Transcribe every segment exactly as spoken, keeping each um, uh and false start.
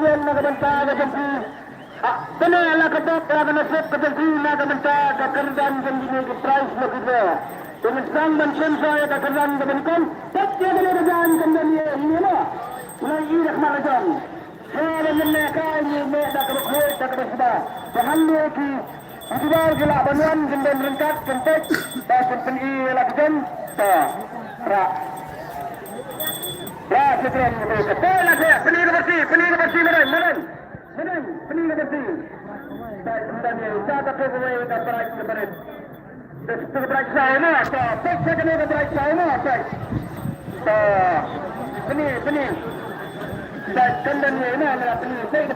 Na ka bynta ka jong phi. Ah, pyneh la ka bok la ka nasib ka jong phi na ka bynta ka kyrdan jong kine ki prize lucky draw. Te ngin sdang ban shim sa ïa ka kyrdan kaba nyngkong. Peit ïa kane ka jaiñ kam don ïa ine mo. Ngi ïa ka mar jong. Sa ban mynne ka ngi meh da kaba khuid da kaba sdang. Te hangne ki YouTuber ki lah ban wan kin don ryngkat kin peit. Ba kin pyni ïa la ka jong. Ta. Ra. Ra, shitren, shitren. Pynïa ka barsi, pynïa ka barsi, madang, madang. Madang, pynïa ka barsi. Baik, madang, ya, sa ka tu kawei ka bright, ka bright. Ka bright sa, na, sa, pek sa kena ka bright sa, na, sa. Sa, pynïa, pynïa. Baik, kan dan, ya, na, na, pynïa. Baik,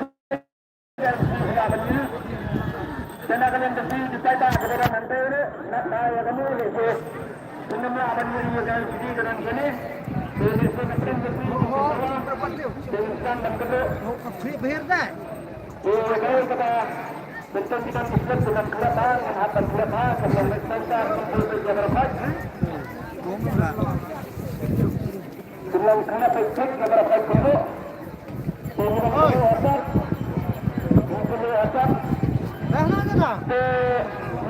Kumlang kena pekpek na berapa kumbu. Kumlang kena asap. Kumlang kena asap. Dah lah, dah lah. Te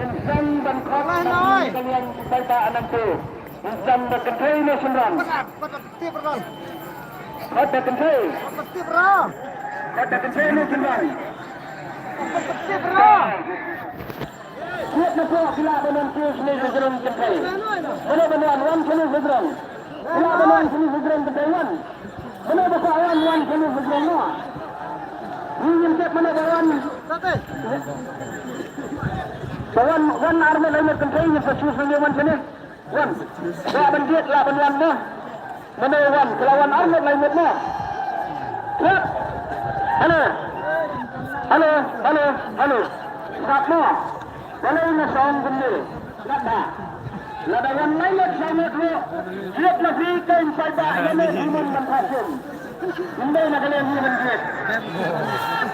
insan dan kau lah, nak noi. Kalian kita anak tu. Insan berkentri ni sembrang. Pat, pat, pat, tip, bro. Kau berkentri. Pat, tip, bro. Kau berkentri ni sembrang. Pat, tip, bro. Siap na pok sila ba non tu sini sejrong kentri. Mana ba non wan sini sejrong. Sila ba non sini sejrong kentri wan. Mana ba ka wan wan sini sejrong no. Ni yin tek mana ba wan. Ba wan wan armet laimet kentri yin sa su sini wan sini. Wan. Ba ban diet la ban wan no. Mano wan, kela wan arngut lai mut mo. Siap. Halo. Halo, halo, halo. Siap mo. Balei na song kumne. Lada. Lada wan lai mut song mut mo. Siap na fi kain sai ba ya ne human ban hasim. Ym dei na ka liang hi ban jied.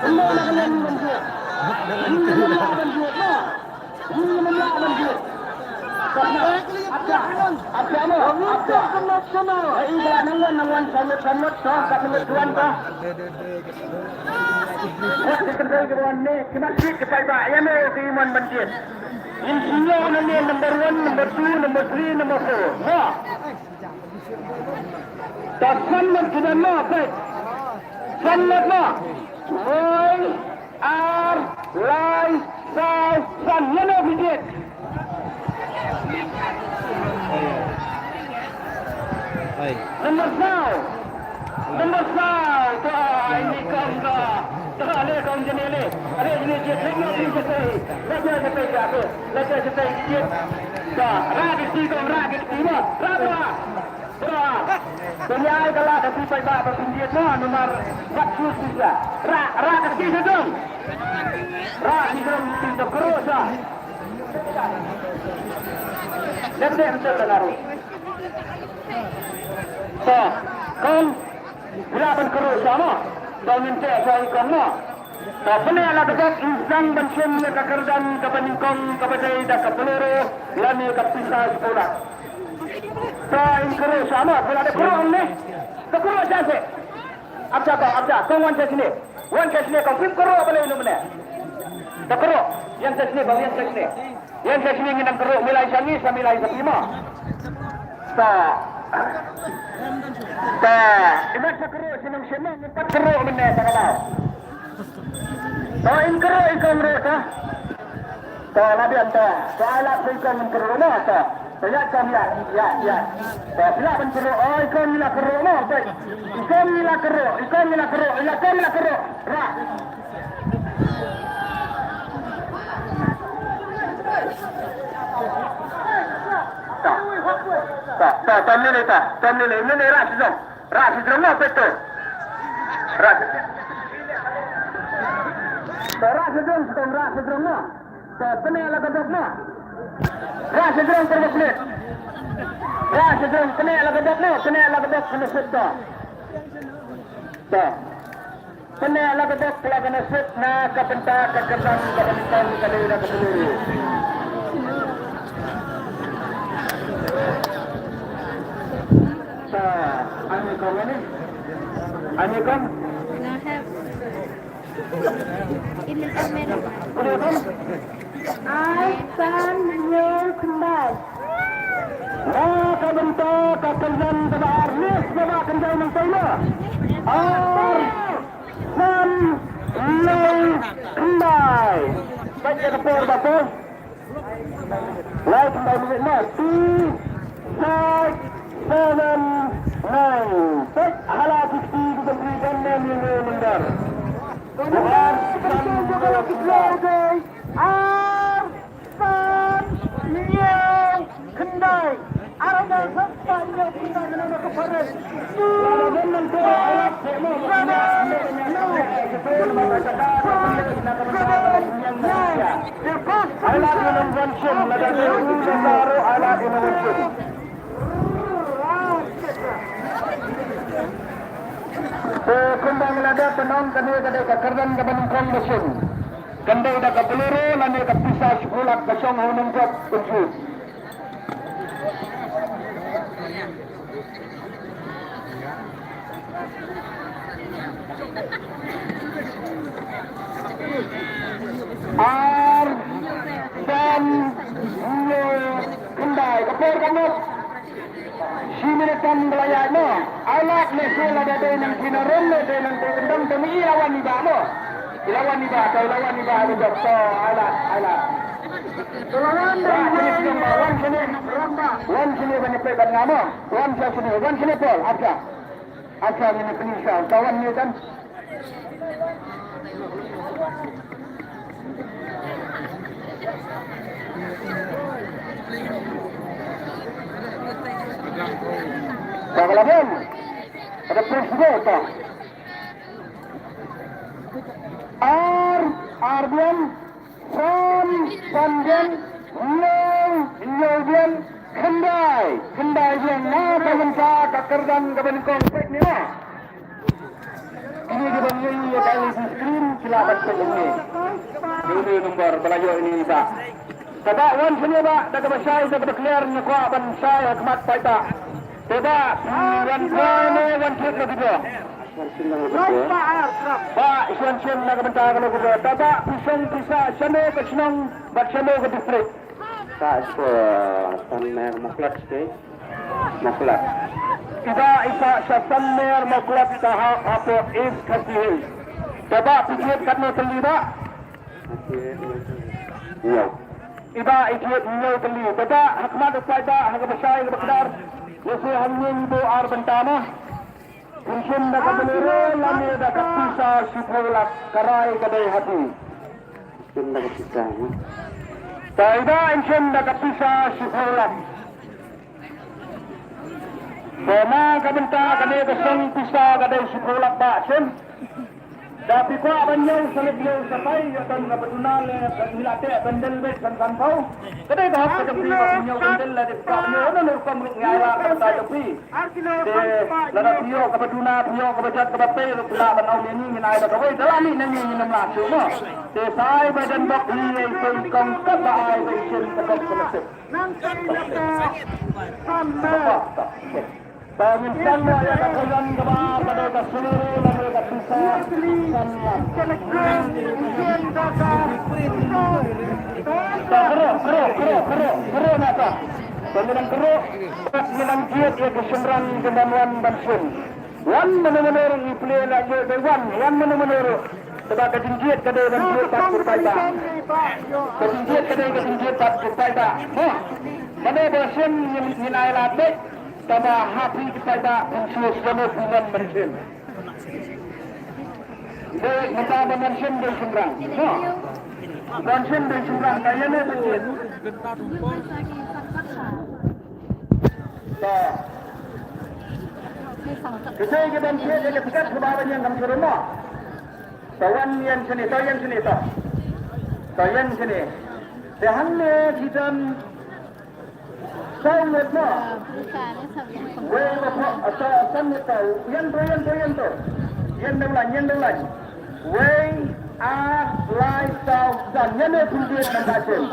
Ym dei na ka liang hi ban jied. Hi ban jied mo. Hi ban jied. Ap ja, ap ja mo, ap ja. Ai ba nang wan, nang wan, samut, samut, to, ka samut tuan, to. Wat ka kynthei ka wan ne, ki mat jied ki paidbah, ïa me ki mon ban jied. Ïa senior ne, number one, number two, number three, number four. Ha. Ta san mat ki don mo, peit. San mat mo. Hoi, ar, lai, saw, san. Ïa no phi jied. Number saw. Number saw. To ai ni kong ka. To ale kong jene le. Ale jene jied. Le no phi jied. Le jied jied jied. Le jied jied jied. To ra ki ti kong ra ki ti mo. Ra ra. Bro, to ïa ka la ka ti paidbah ba pynjied mo, namar wat shu shisha. Ra, ra ka ti sha jong. Ra ti jong ti to kro sha. Dep dep betul lah naru. To, kong, phi lah ban kro sha mo. To ngin te sha i kong mo. To pyneh la ka bok, in sdang ban shim ïa ka kyrdan kaba nyngkong kaba dei da ka Bolero lane ka pisa shiphew lak. To in kyrwoh sha mo, phi la da kyrwoh ne? Da kyrwoh sha seh. Ap sha kong, ap sha kong, wan sha shane. Wan sha shane kong, phim kyrwoh balei no mynne. Da kyrwoh, ïan sha shane ba, ïan sha shane. Ïan sha shane, ngin nang kyrwoh, milai sha ngi, sa milai sha phi mo. To. To. Imat sha kyrwoh sha nang shane, ngi pat kyrwoh mynne sa ka daw. To in kyrwoh i kong ruh to. To la biang to. To ai lad phi kong in kyrwoh no to. To ïa kong ïa ïa ïa. To phi lah ban kyrwoh. Oh i kong ïa la kyrwoh no. To i kong ïa la kyrwoh. I kong ïa la kyrwoh. I la kong ïa la kyrwoh. Ra. To. To to to mini to. To mini mini ra sejong. Rah sejrong mo, peit to. Rah. To rah sejrong, sejrong, rah sejrong mo. To pyneh la ka dok mo. Rah sejrong, pyneh. Rah sejrong, pyneh la ka dok mo, pyneh la ka dok, pyneh sejrong. To. Pyneh la ka dok la ka nasib na ka bynta ka kyrdan ka bynta ka dei la ka dei. Sa ani kong ani. Ani kong. Ar san hynñiew khyndai. Na ka bynta ka kyrdan kaba ar, list kaba kynjai nangtai na. Ar san hynñiew khyndai. Peit ïa ka por ba por. Lai khyndai minit na. Two five seven nine. Peit hala fifty ku ban ri ban ne ne ne number. Bukan san hynñiew. Ar san hynñiew khyndai. Ar hajar san hynñiew khyndai na ka Paris. Two seven nine. Te kumba ngi la dep ban ong, kane ka dei ka kyrdan kaba nyngkong ba shim. Kan dei da ka Bolero lane ka pisa shiphew lak ka shong ha u nongjop pynjur. Ar san hynñiew khyndai, ka por ka mut. Shi minit tang ba la ïaid mo. Ai lad ne shu lada dei nang kina rum ne dei nang dei kyndong te ngi la wan i Bah mo. I la wan i Bah, to i la wan i Bah, to, to, ai lad, ai lad. Wan shane, wan shane ban ïa peit bad nga mo. Wan shane, wan shane Paul, arsa. Arsa ngin ïa pyni sha, to wan ne kan. Ka la bom. Ada press juga ta. Ar, ar biang, san, san biang, hynñiew, hynñiew biang, khyndai, khyndai biang, na ka bynta ka kyrdan kaba nyngkong, peit ne. Kine kiba ngi ïa ka L E D screen ki lah ban peit ïa kine. Dei number ba la ïoh ïa kine ba. Te Bah wan shane Bah, da kaba shai da kaba clear nga kwah ban shai ha khmat paidbah. Te Bah, wan shane, wan shit na kito. Bah, wan shane na ka bynta ka na kito. Te Bah, pisa, pisa, shano ka shnong bad shano ka district. Ka, eh, san, eh, Mawklat, eh. Mawklat. I Bah i sah sha Sanmer Mawklat, ka hap hapoh East Khasi Hills. Te Bah phi jied katno tylli Bah? Ïa. I Bah i jied hynñiew tylli. Te Bah ha khmat u paidbah ha kaba shai kaba kdar. Lehse hangne ngi buh ar bynta mo. Phin shim da ka Bolero lane da ka pisa shiphew lak, ka rai ka dei ha phi. Shim da ka pisa, ha? Te i Bah in shim da ka pisa shiphew lak. Te na ka bynta kane ka song pisa ka dei shiphew lak Bah shim. Da phi kwah ban ïew sa leit ïew sa tai, ïa don kaba duna leh, ngi la teh bendel beit san san phew. Ka dei ka hok ka jong phi ba phin ïew bendel, lada phi kwah ban ïew, na rukom ruh ngi ai lad ka bynta jong phi. Te lada phi ïoh kaba duna, phi ïoh kaba jot kaba pei ruh phi lah ban ong ïa ngi, ngin ai da kawei, da la mih na ngi ngin ym lah shuh mo. Te sa ai ba don bok hi ei kong kaba ai ba i shin ka kong ka nasib. Nang kari lada san mer. Ba ngin sangeh ïa ka kyrdan kaba ar ka dei ka Bolero lane ka pisa san lak. Ka kyrdan kyrdan kyrdan kyrdan kyrdan na ka. Ba ngin nang kyrdan, ba ngin nang jied ïa ka shynrang ka ban wan ban shim. Wan mano mano ruh ngi plie na ïoh dei wan, wan mano mano ruh. Te ba ka jingjied ka dei ban jied bad ki paidbah. Ka jingjied ka dei ka jingjied bad ki paidbah. Mo. Mano ba shim ngin, ngin ai lad beit. Te ba ha phi ki paidbah phin shu sngewthuh phi mon ban shim. Dei mynta ba mon shim dei shynrang. Mo. Mon shim dei shynrang ka ïa ne ba jied. To. Kita ki ban thied ïa ka tiket kaba ban ïeng kam shurum mo. To wan ïeng shane, to ïeng shane to. To ïeng shane. Te hangne ki don saw ngut mo. Wei ba pho, to san ngut to. Ïeng to, ïeng to, ïeng to. Ïeng dang lain, ïeng dang lain. Wei, ar, lai, saw, san. Ïa ne pynbiet nang ka sien.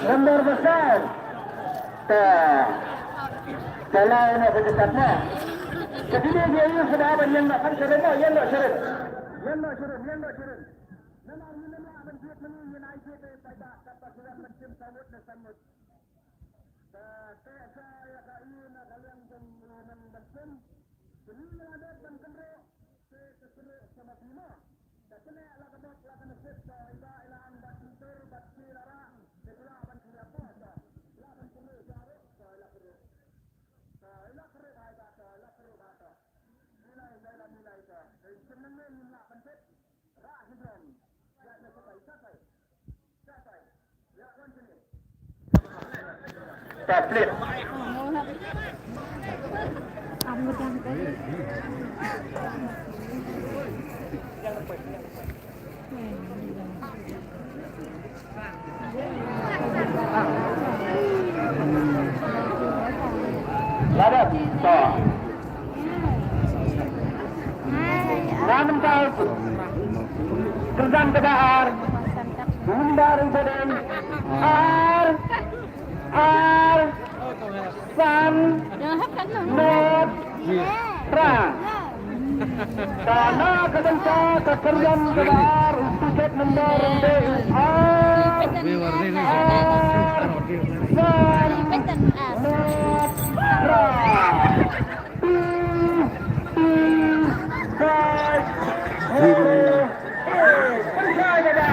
Nombor besar. Ta. Ta lai na ka jaka na. Ka dei ïa u sdang ban ïeng na kan sdang ïeng na sdang. Ïeng na sdang, ïeng na sdang. Namar ngin ym lah ban jied mynne ngin ai jied ïa paidbah katba sdang ban shim samut na samut. Te, te sa ïa ka ïa na ka liang jong u nang ban pyn. Kine la dep ban kynroh, te ka kynroh sama bima. Te kine la ka dep la ka nasib, te ila ila ang bad kyntur bad ki la rah, te la ban kynroh ko, te la ban kynroh jaroh, te ila kynroh. Te ila kynroh hai ba, te ila kynroh ba, te. Milai, ila milai, te. Te kynroh ne ila ban pyn. Lada to. Namar ka kyrdan kaba ar. Undar ubaden. Ar. Ar. San. Not. Pra. Ka na ka dang ka, ka kyrdan kaba ar, u tiket number ynde u ar, ar, san, not, tra. Two, two, five, zero, eight. Pynshai da da.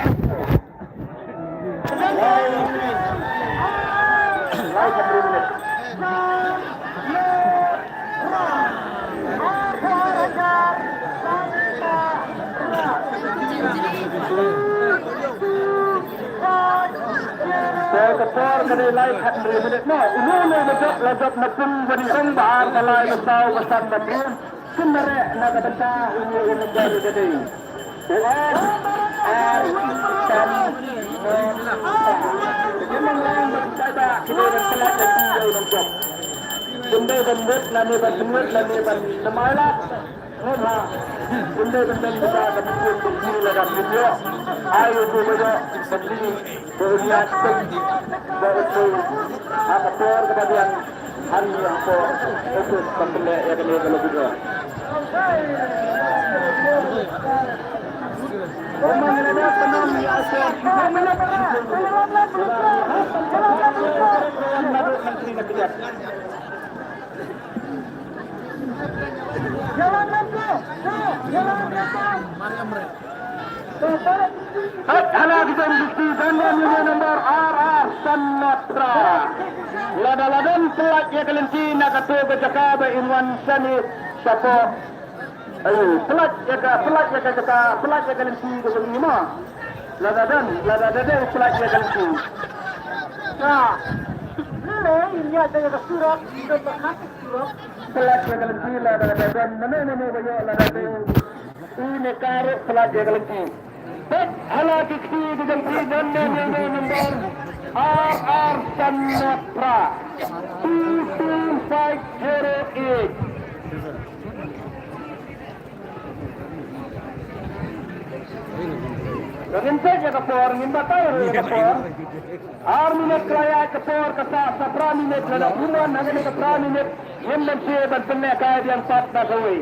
Te ka por ka dei lai khathynriew minit mo. Une une ba jop la jop na pung ba nyngkong, ba ar, ba lai, ba saw, ba san, ba hynriew. Kynmareh na ka bynta une u number ka dei u ar, ar, san, nod, saw. Ki nongïalam ba ki paidbah ki dei ban pyllait lynti ïa u nongjop. Ym dei ban wit lane ban pynwit lane ban thymmai lad. Ngam ha. Ym dei ban don ba ka bynta ban pynwit lada pynwit. Ai u ba ïoh ban pynwit. Ba u ïaid peit, ba u tei ha ka por kaba biang, hangne hapoh office ban pynleh ïa kane ka lobby. Hooid, hala ki jong ki, ki jong ki number ar ar san nod phra. Lada la don, pyllait ïa ka lynti na kato ka jaka ba yn wan shane shapoh. Ai, pyllait ïa ka, pyllait ïa ka jaka, pyllait ïa ka lynti ka jong i ma. Lada don, lada don, pyllait ïa ka lynti. Ka. Pyllait ïa ka lynti, lada don mano mano ba ïoh, lada don. Une ka ruh pyllait ïa ka lynti. Peit hala ki kti ki jong phi, don ne ne ne number ar ar san nod phra. Two two five zero eight. Ngin peit ïa ka por, ngin batai ruh ïa ka por. Ar minit ka la ïaid ka por, ka sah sa phra minit, lada pynban ha kane ka phra minit ngim dang sngewbha ban pynlehkai biang pat da kawei.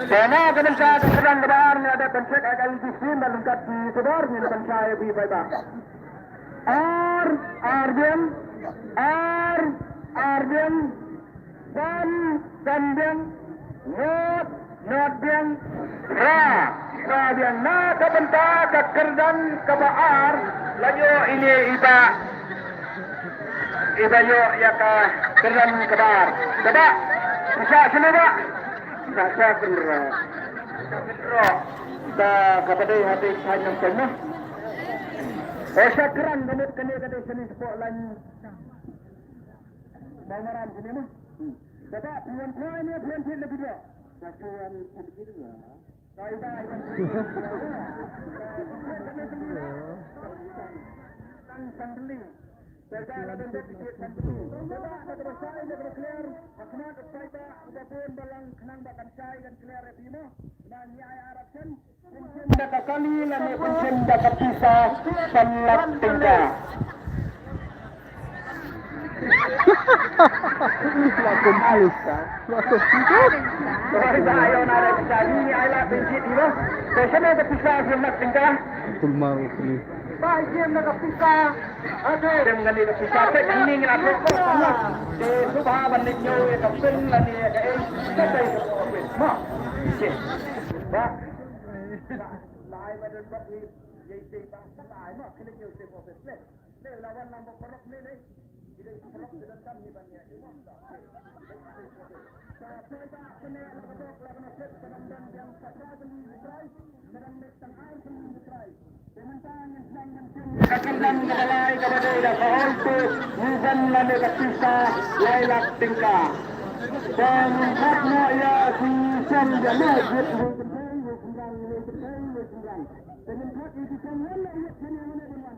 Te na ka bynta ka kyrdan kaba ar, nga dep ban check ha ka L G C, ba ryngkat ki khubor ngin pynshai ïa phi paidbah. Ar, ar biang, ar, ar biang, san, san biang, nod, nod biang, phra, phra biang. Na ka bynta ka kyrdan kaba ar, la ïoh ine i bah, i bah ïoh ïa ka kyrdan kaba ar. Te bah, pisa sini bah. Pisa sini bah. Ka kynroh da kaba dei ha dei thaiñ nongpynim. O shakran ka mut kane ka dei shane shapoh lain. Ba maram kane mo. Kaba phi wan khwai ne phi wan thied na video. Ka phi wan thied na video. Ka ida wan thied na video. Tang tang beli. Paidbah la don bad ka jied kan bru. Paidbah na kaba shai na kaba kliar. Ha khmat u paidbah uba bun ba long khnang ba kan shai kan kliar ïa phi mo. Nang ïa ai arap shen. Pynshim da ka kali lane pynshim da ka pisa san lak tyngka. Paidbah ïa u nara pisa ni ni ai lak pynshim ni mo. Te shane ka pisa san lak tyngka. Kulmar ukli. Ba jem na ka pisa. Ade dem kane ka pisa te kane ngi la thok ko sama. Te subha ban leit ñiew ïa ka pin lane ïa ka ei. Ka dei ka pin. Ma. Che. Ba. Lai ba don ba ni. Ye te ba ka lai ma kane ñiew te ko pin. Le la wan lang ba korok ne ne. Ide ki korok te don tam ni ban ïa. Ka kyrdan kaba lai kaba dei da ka hall two, ngi don lane ka pisa lai lak tyngka. Te ngin khot noh ïa ki sem jong ngi, wei kynthei, wei shynrang, wei kynthei, wei shynrang. Te ngin khot ïa ki sem wan ïa ki sem wan ïa ki sem wan.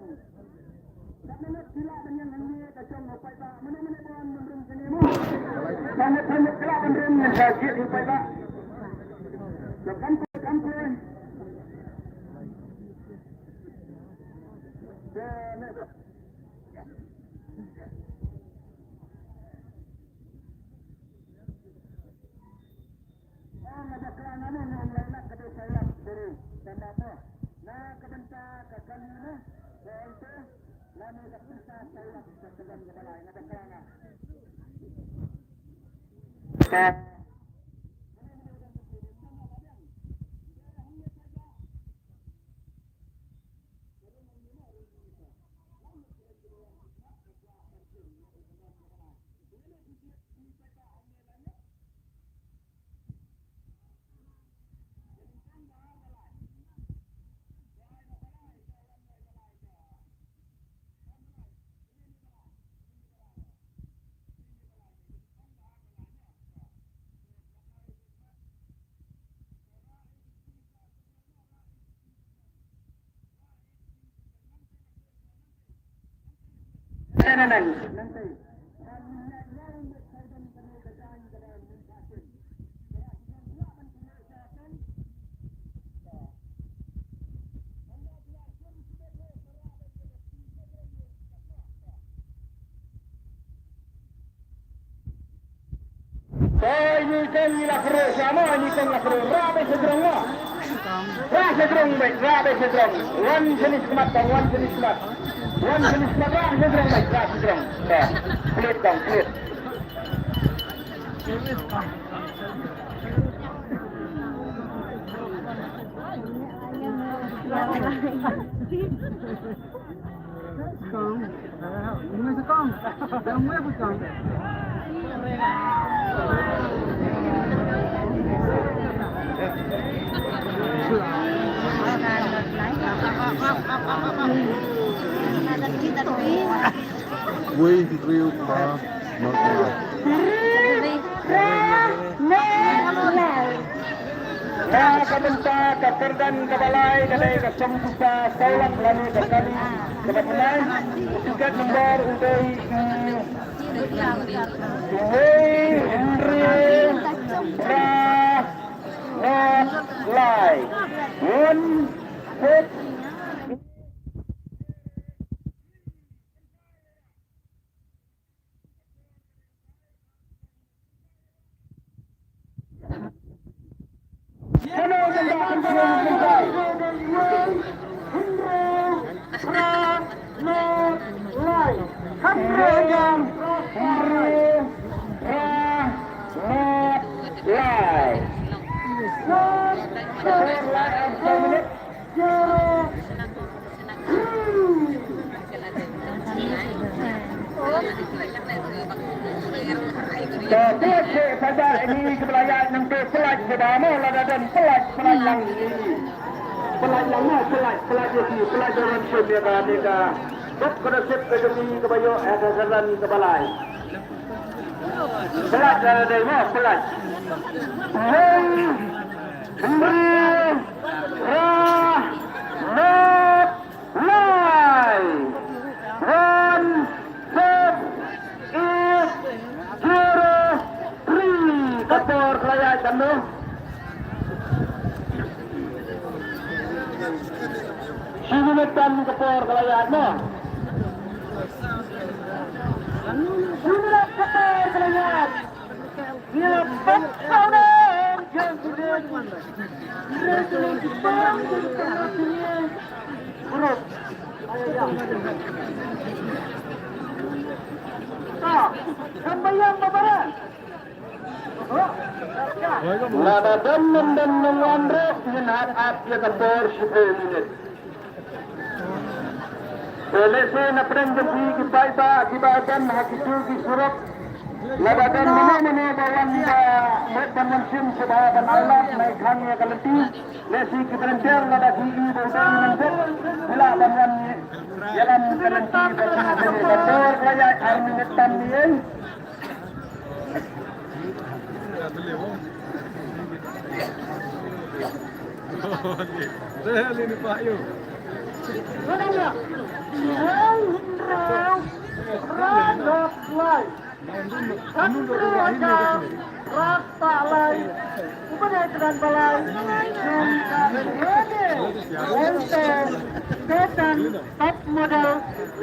Toi ni kan ni la kro sama ni kan la kro ra be sedrong ma. Ra sedrong be ra be sedrong. Wan sini semat bang wan sini semat. Wan sini semat ra sedrong be ra sedrong. Ya. Klik bang klik. Wei, wei, pa. Na ka bynta ka kyrdan kaba lai ka dei ka song pisa saw lak lane ka kali kaba thymmai. Tiket nombor u dei, mm, wei hynriew phra nod lai. One six. Te peit seh paidbah, ini ki ba la ïaid nangta, peit Ba mo lada don, pynlait, pynlait lang ïa ki. Pynlait lang mo, pynlait, pynlait ïa ki, pynlait da wan shim ïa kane ka. Duk ka nasib ka jong ki kaba ïoh ïa ka kyrdan kaba lai. Pynlait lada dei mo, pynlait. Wei, hynriew, phra, khyndai, lai. One, six, eight, zero, three. Ka por ka la ïaid katno? Shi minit tam ka por ka la ïaid mo. Shi minit ka por ka la ïaid. Lada don, don, don nongwan ruh, ngin hap ap ïa ka por shiphew minit. Te lehse na pdeng jong phi ki paidbah kiba don ha kito ki surok, lada don mano mano ba wan ba mut ban wan shim sha ba ban ailad na i khang ïa ka lynti, lehse ki volunteer lada ki i ba u dei u nongjop, ki lah ban wan ïalam ka lynti ba ki, ka por ka la ïaid ar minit tam ïa. Top model,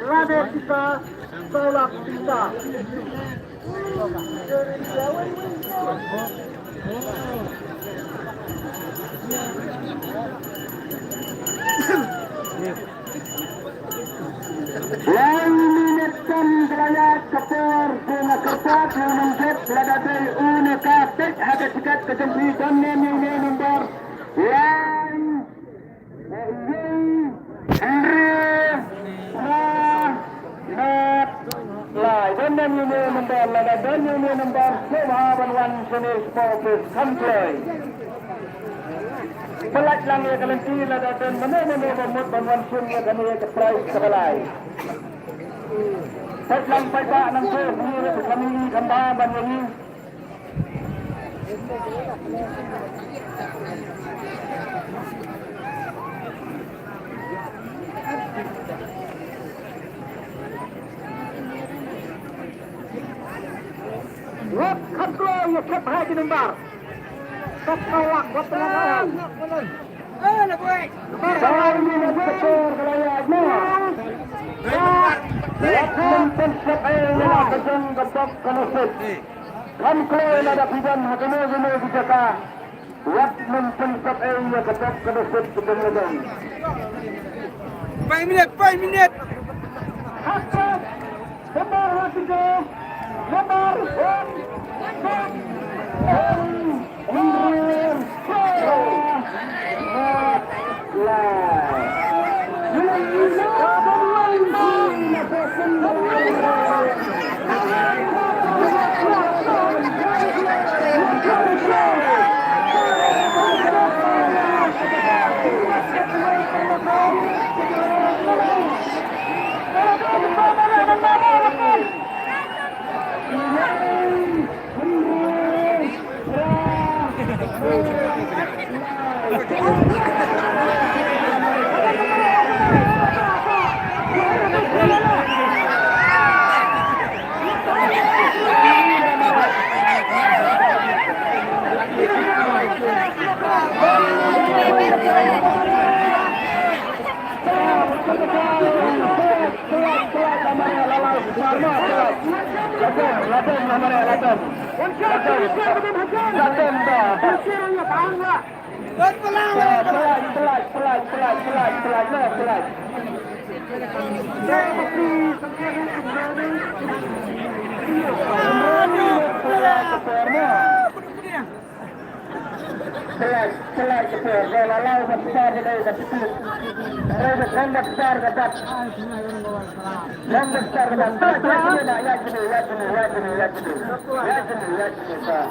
lade kita, tolak kita. Lai minit tam ka la ïaid ka por, ka la kyrpad ïa u nongjop lada dei u ne ka peit ha ka tiket ka jong phi, don ne em ïa u ne em number. Lai. Wei, hynriew, phra, khyndai, lai. Don ne em ïa u ne em number, lada don ne em ïa u ne em number, sngewbha ban wan shane sha office, kham kloi. Pynlait lang ïa ka lynti lada don mano mano ba mut ban wan shim ïa kane ka prize kaba lai. Peit lang paidbah nangto, kane ka family kham bha ban ïa ngi. Wat kham kloi ïa, kham high number. Kham kloi lang, wat tengah lang. Saw minit ka por ka la ïaid mo. Wat nym pynsngewbha ïa la ka jong ka bok ka nasib. Kham kloi lada phi don ha kano kano ki jaka. Wat nym pynsngewbha ïa ka bok ka nasib ka jong la jong. Five minute, five minute. Hashtag Number one to go. Number one. Pynlait, pynlait ka por, ka la lai ban start ka dei ka speed. Ka dei ka khlem ban start ka dap. Khlem ban start ka dap. Ïaid jingïaid, ïaid jingïaid, ïaid jingïaid, ïaid jingïaid, ïaid jingïaid, ïaid jingïaid.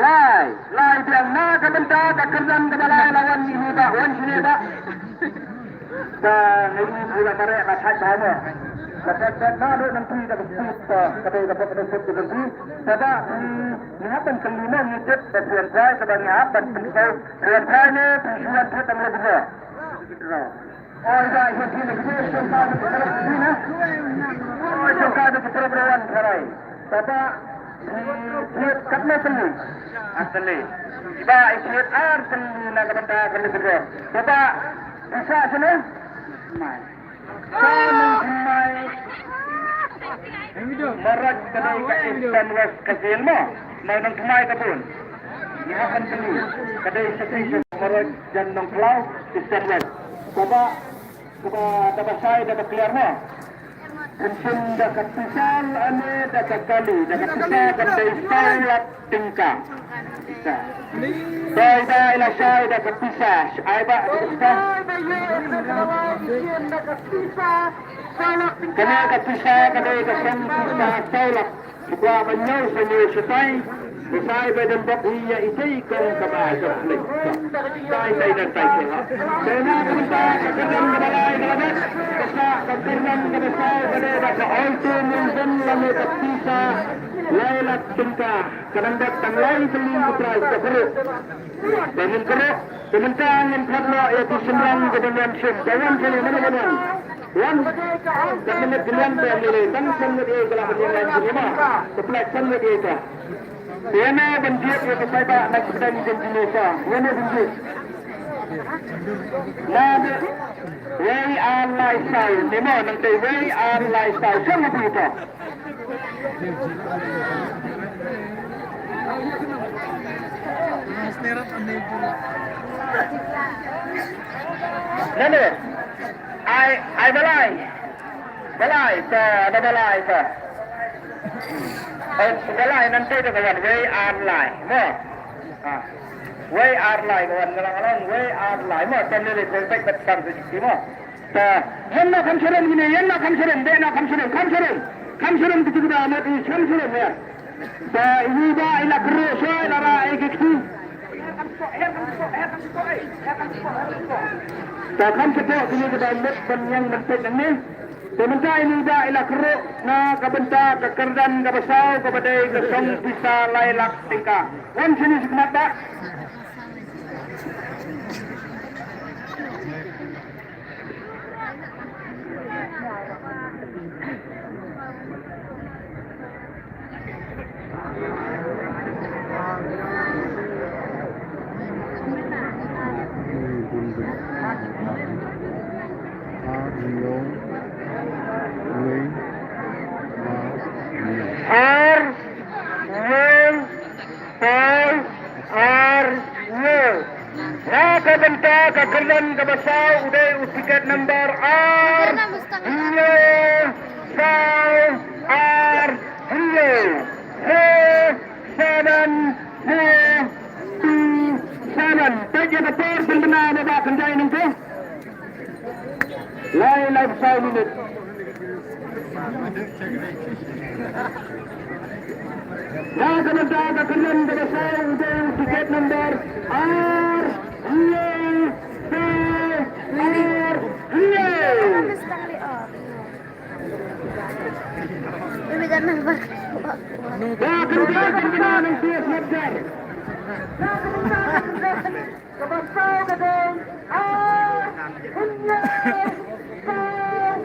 Lai, lai biang na ka bynta ka kyrdan kaba lai la wan ïa i Bah, wan shane Bah. Ka ngi i la mareh la thait bha mo. La thait bha na do nang phi da ka phi ta ka dei ka pok ka pok ka phi. Tada ngi hap ban kylli mo ngi tip ba phi wan trai kaba ngi hap ban phi. Phi wan trai ne phi shu wan trai tang le mo. Oi ba ïa phi ne phi shongka da ka phi na. Oi shongka da ka phi wan trai. Tada phi katne kylli. Ar tylli. Ba ïa phi ar tylli na ka bynta ka phi. Tada pisa shane. Mai. Sa nongthymmai Marot ka dei ka Eastern West ka jylla mo. Nongthymmai ka bun. Ngi hap ban kylli. Ka dei sa ka Marot jan Nongkhlaw Eastern West. Kaba, kaba, kaba sai da ba clear mo. Pynshim da ka pisa lane da ka kali da ka pisa ka dei saw lak tyngka. Pisa. Dei da ila shai da ka pisa. Ai ba da ka pisa. Kane ka pisa ka dei ka song pisa saw lak. Sukwa ba ñiew sa ñiew shatai. Ba sai ba dang bok hi ïa i tei kong kaba ai ka pisa. Tai tai dan tai ke ha. Dei na ka pisa ka kyrdan kaba lai kaba bok. Ka sa ka kyrdan kaba saw ka dei da ka Alto Milton lane ka pisa lai lak tyngka. Ka dang dep tang lai tylli ka prize ka kyrduh. Ba ngin kyrduh, ka mynta ngin khot noh ïa ki shynrang kiba wan shim. Ba wan shane, mano ba wan? Wan. Ka mynta ki wan ba ngin lei tang san ngut ïa ka la ban wan shim ma. Ka pynlait san ngut ïa ka. Ïa na ban jied ïa ka paidbah na ki pdeng jong ki nesa. Ïa na ban jied. Na de wei ar lai saw. Ni mo nang te wei ar lai saw. San ngut ïa ka. Nano? Ai, ai balai. Balai, ta, ada balai, ta. Oh, balai nanti ada kawan, wei ar lai. Mo. Ah. Wei ar lai kawan, ngalang-ngalang, wei ar lai. Mo, tan ni le, wei pek bet sang sejati, mo. Ta, ïa na kham sharum kine, ïa na kham sharum, beh na kham sharum, kham sharum. Kham sharum kitu kiba amat i kham sharum ïa. Ta, i ba i la kyrduh shuwa i la rah ïa ki kti. Ta kham shapoh kine kiba amat ban ïeng ban peit nangne. Te mynta i ba i la kyrduh na ka bynta ka kyrdan kaba saw kaba dei ka song pisa lai lak tyngka. Wan shane sha khmat ba. Ar, wei, Saw, ar, hynñiew. Na ka bynta ka kyrdan kaba saw u dei u tiket number ar, hynñiew, saw, ar, hynñiew. Four, seven, four, two, seven. Peit ïa ka por pynbna na ba kynjai nangto. Lai lai saw minit. Na ka bynta ka kyrdan kaba saw u dei u tiket number ar, hynñiew, saw, ar, hynñiew. Ba kynjai kynjai nang tiket number. Kaba saw ka dei ar, hynñiew, saw,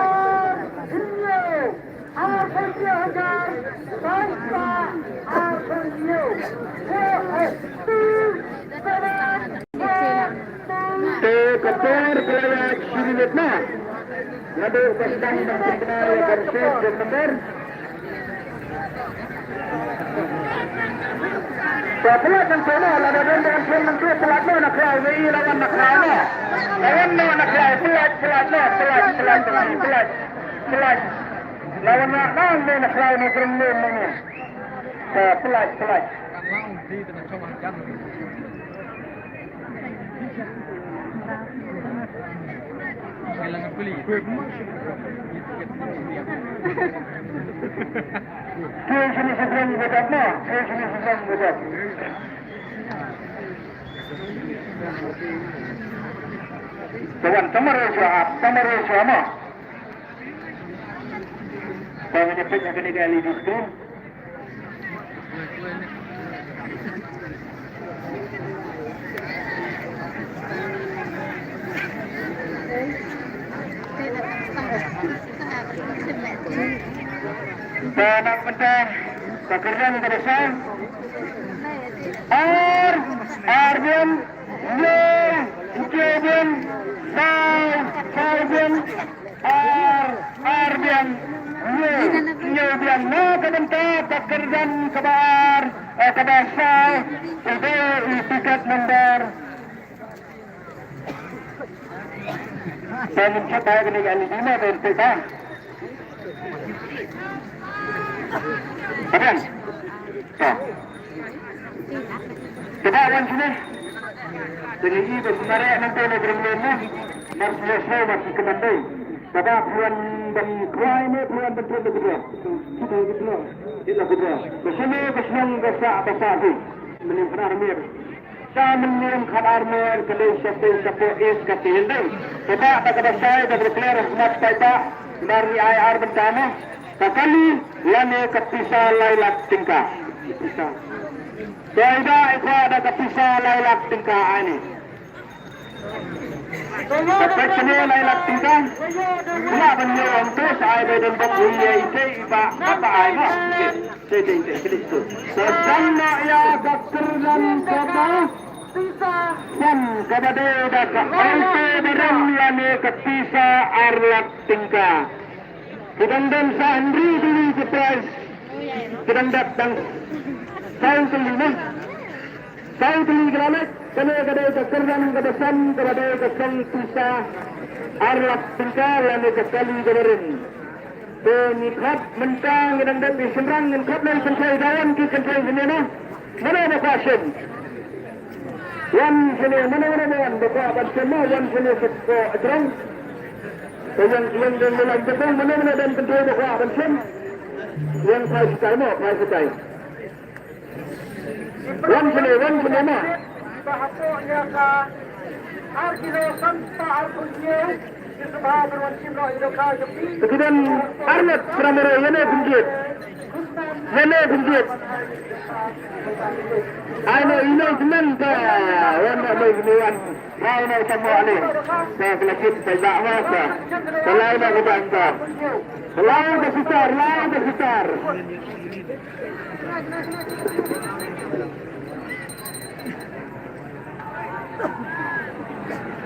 ar, hynñiew. Te ka por ka la ïaid shi minit na. Naduh ba sdang ban pynbna ïa ka receipt ka number. Te pynlait nangta na, lada don ba kan pynlait nangta, pynlait na khraw, ïa i la wan na khraw na. La wan na khraw, pynlait, pynlait na, pynlait, pynlait, pynlait, pynlait. La wan na, na, na khraw na, kren na, na, na. Te pynlait, pynlait. Tuan sini seberang budak na, tuan sini seberang budak. Tuan, tamar jawab, tamar jawab ma. Tuan, nyepit nak kena gali di screen. Te na ka bynta ka kyrdan ka dei sa ar, ar biang, hynñiew, hynñiew biang, saw, saw biang, ar, ar biang, hynñiew, hynñiew biang. Na ka bynta ka kyrdan kaba ar, eh, kaba saw, u dei u tiket number. Ba ngin check ba kane ka L E D ma ba ngin check ba. Ba kan? To. Te ba wan shane. Te ngi i ba sngewmareh nangta na Green Lane na. Mar sngewsih mar sngewkmen dei. Te ba phi wan ban kwai ne phi wan ban trei da kudra. Kudra, kudra. Ila kudra. Ba shane ba shnong ba sah ba sah dei. Mynnin khatar miet. Sa mynnin khatar miet ka dei sha tei sha poh east ka tei dei. Te ba da kaba sai da declare khmat paidbah. Namar ngi ai ar bynta mo. Ka kali lane ka pisa lai lak tyngka. Pisa. Te ai ba ai kwah da ka pisa lai lak tyngka ai ni. Ka pisa lai lak tyngka. Pisa ban ïoh ong to sa ai ba don bok wi ai te i ba ka ba ai mo. Te te te te to. Sa san na ïa ka kyrdan ka ba. San ka ba dei da ka alto baram lane ka pisa ar lak tyngka. Ki dang don sa hynriew tylli ki prize. Ki dang dap dang saw tylli na. Saw tylli ki la leit. Kane ka dei ka kyrdan kaba san kaba dei ka song pisa ar lak tyngka lane ka kali kaba rim. Te ngi khot mynta ngi dang dep ïa shynrang ngin khot lei kynthei da wan ki kynthei shane na. Mano ba kwah shim? Wan shane, mano mano ba wan ba kwah ban shim ma wan shane sha ko jrong. Te ïeng ïeng dang ïeng dang mano mano ban kynthei ba kwah ban shim. Ïeng phai shitai mo, phai shitai. Wan shane, wan shane ma. Te ki don arngut primary ïa ne pynjit. Ïa ne pynjit. Ai no ino jmen ka wan no ino jmen wan. Rai no samo ale. Ka kena kit ka ja wa ka. Ka lai no ka ban ka. Lai ka sitar, lai ka sitar.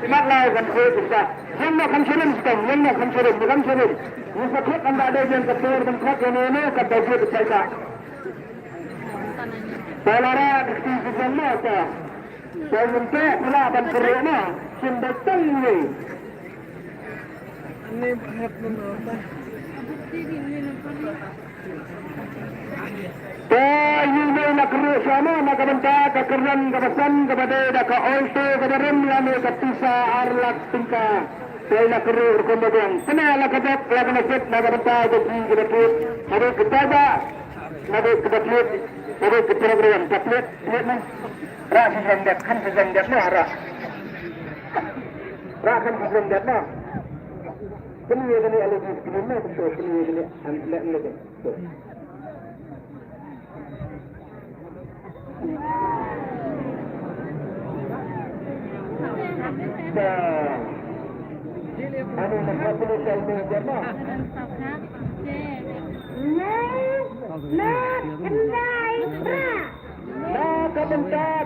Imat lai kan khoi kita. Yang nak kan sering sekarang, yang nak kan sering, bukan sering. Yang sakit anda ada yang ketur dan kuat yang mana kata dia percaya. Balara di sisi sana ta. Saya minta pula ban kerana sumber tengwi. Ini bangat menambah. Te ïa ine la kyrduh sha ma na ka bynta ka kyrdan kaba san kaba dei da ka alto kaba rim lane ka pisa ar lak tyngka. Te la kyrduh rukom ba biang. Kane la ka dok la ka nasib na ka bynta ka ji kaba thied. Haba ka taba haba ka thied haba ka program ka thied thied na. Ra shi jong dep khan shi jong dep na ra. Ra khan shi jong dep na. Kane kane ala ji kane na to kane kane an le le.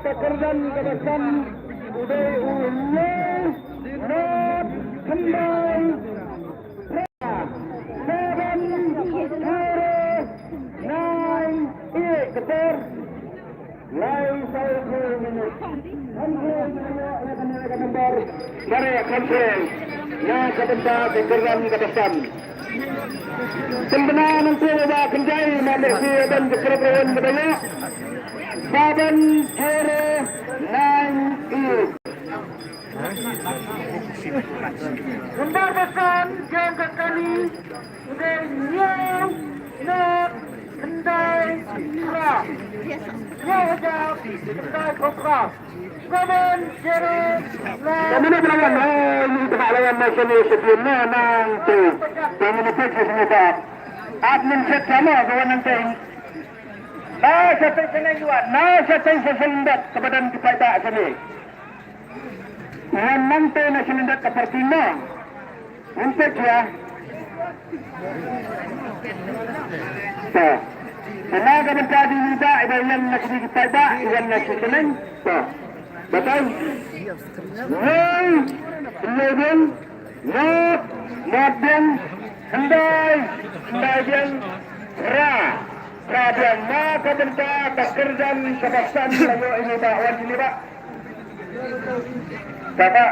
Kyrdan kaba san u dei u Hynñiew Not Khyndai Phra. Seven zero nine eight. Ka por lai saw phew minit. Khamsien ïa kane ka number. Bare khamsien na ka bynta ka kyrdan kaba san. Pynbna nangta ba kynjai ma lehse ban ka kyrdan kaba ïa. Seven zero nine eight. Number ba san jong ka kali u dei Hynñiew Not Khyndai Phra. Hynñiew hajar khyndai phew phra. Seven zero nine. Ka minit ba la wan, eh, ni ba la wan na sini sini na nang tu. Ka minit ba sini ba. At min set sama ka wan nang tu. Na sa tei sini wan, na sa tei sini sini ka badan ki paidbah sini. Ïa nangta na sylendek ka parti na. Nangta jia. Ta. Kane ka bynta dei ba i ba ïa na kidi ki paidbah, ïa na sylendek. Ta. Batai. Hei, Hynñiew Not, Not Biang, Khyndai, Khyndai Biang, Phra, Phra Biang, na ka bynta ka kyrdan kaba san la ïoh ïa i ba wan ïa i ba. Kata,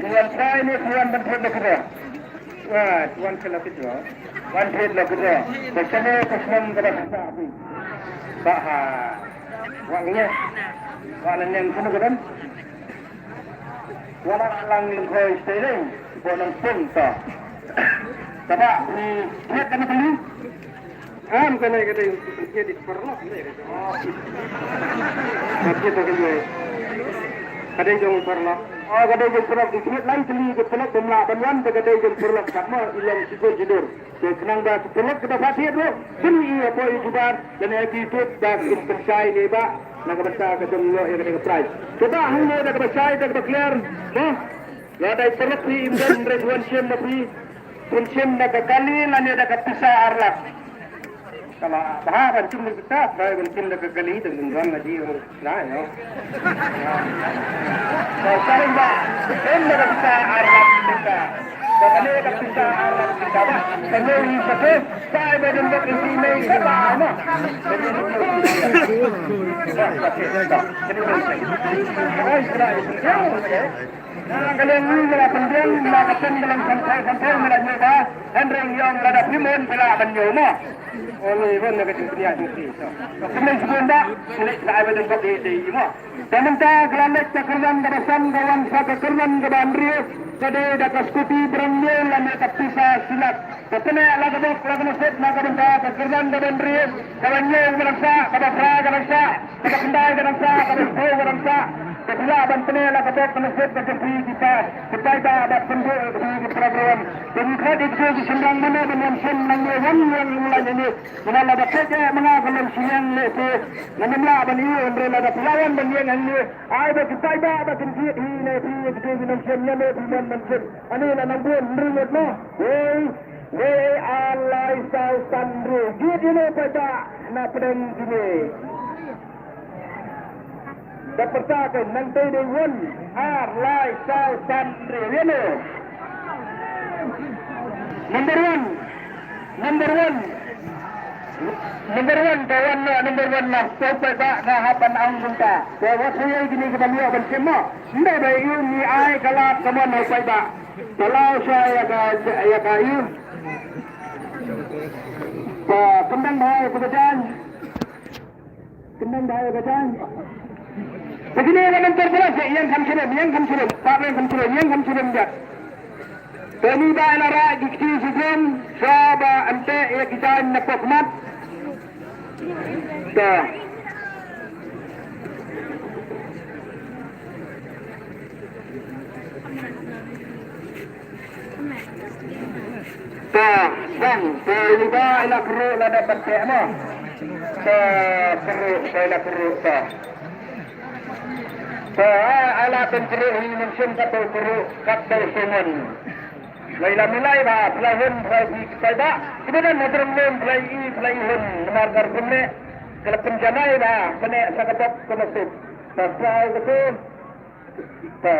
wan trai ni, wan ban thut la kyrdan. Wah, wan kyrdan kyrdan. Wan thut la kyrdan. Ba sene ka snem kaba sa sa. Ba ha. Wah ngi. Wah la neng kyrdan. Wala lang lengkhoi steering, bo nang pung to. Kaba, hmm, thied kane kali? Am kane ka dei thied di paralok, ne? Oh. Ka thied ka dei. Ka dei jong paralok. Oh, ka dei jong paralok, di thied lai kali, di paralok bym lah ban wan, ka dei jong paralok, kat mo, i long sidur sidur. Te khnang ba ki paralok kiba sah thied ruh, kin ïohi hapoh YouTube lane ha ki YouTube ba kin pynshai ne ba na ka bynta ka jong ïoh ïa kane ka prize. Te ba hangne da kaba shai da kaba clear mo. Lada i paralok phi im don re phi wan shim ma phi, phin shim da ka kali lane da ka pisa ar lak. Kaba bha ban shim da ka pisa, ba ban shim da ka kali da ka don la ji. Lai, no? Ba, ba, ba, em na ka pisa ar lak tyngka. Ba, kane ka pisa ar lak tyngka ba. Kane i sa te, sa i ba don bok i si mei ka ba, no? Ba, ba, ba, ba. Ai, kala i sa te. Na ka liang ngi la pynbiang, la ka pynbiang san thai san thai, ngi la ñiew ba. Hynrei ngi ong lada phi mon phi lah ban ñiew mo. Ong i ron na ka jingpynïaid jong phi. Ka pynbiang sibun ba, ngi la ai ba don bok i dei i mo. Te mynta ka la leit ka kyrdan kaba san ka wan sa ka kyrdan kaba hynriew, ka dei da ka skuti brand new lane ka pisa shilak. Ka pyneh la ka bok la ka nasib na ka bynta ka kyrdan kaba hynriew, kaba hynñiew ka dang sah, kaba phra ka dang sah, kaba khyndai ka dang sah, kaba shiphew ka dang sah. Te phi lah ban pyneh la ka bok ka nasib ka jong phi ki pa, ki paidbah bad pynduh ïa phi ki para briew. Te ngi khot ïa kito ki shynrang mano ban wan shim nangne, wan ïeng ïa u laiñ hangne. Namar lada peit eh ma nga ka long shiliang lehse ngan ym lah ban ïoh, hynrei lada phi lah wan ban ïeng hangne, ai ba ki paidbah ba kin jied hi ne phi ïa kito ki nongshim, ïa ne phi mon ban shim. Ani la nang bun hynriew ngut mo. Wei, wei ar lai saw san hynriew. Jied ïa ne paidbah na pdeng kine. Da pyrta ka nang tei dei one, ar, lai, saw, san, hynriew. Ïa ne. Number one. Number one. Number one, ka wan na number one na. Ko paidbah nga hap ban ong kumta. Ko wat ïa kine kiba ïoh ban shim mo. Ynda ba ïoh ngi ai ka lad ka mon ha paidbah. Ka law sha ïa ka, ïa ka ïoh. Ka kyndang bha ïa ka jaiñ. Kyndang bha ïa ka jaiñ. Te kine ka nongkor pula sha ïeng kham shlem, ïeng kham shlem, pa ïeng kham shlem, ïeng kham shlem jat. Te ni ba la rah ki kti sha jong, sha ba ante ïa ki jaiñ na pok mat. Te. Te, bang, te, ïa ba ïa la kru la da ban te mo. Te, kru, te, ïa la kru, te. Te, ai, ai la ban kru, hi nang sim kat te kru, kat te sumun. Lai la milai ba, pla hun, pla hi, pla ba. Kiba dan hadrong lum, pla i, pla i hun, namar kar kumne. Kala pynjanai ba, pene, sa ka bok, kena sip. Pasal betul. Ta.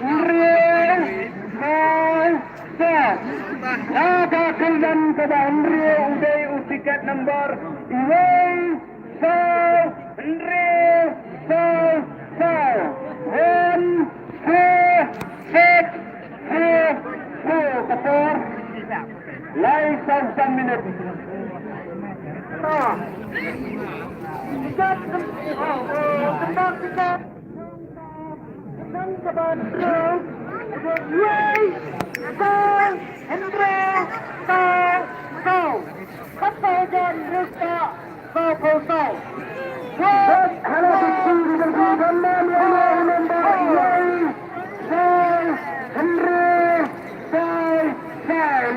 Hynriew, saw, saw. Na ka kyrdan kaba hynriew u dei u tiket number uwei, saw, hynriew, saw, saw. One, four, six, four, four. Ka por lai saw san minit. Ah. Tiket, oh, oh, tiket, tiket.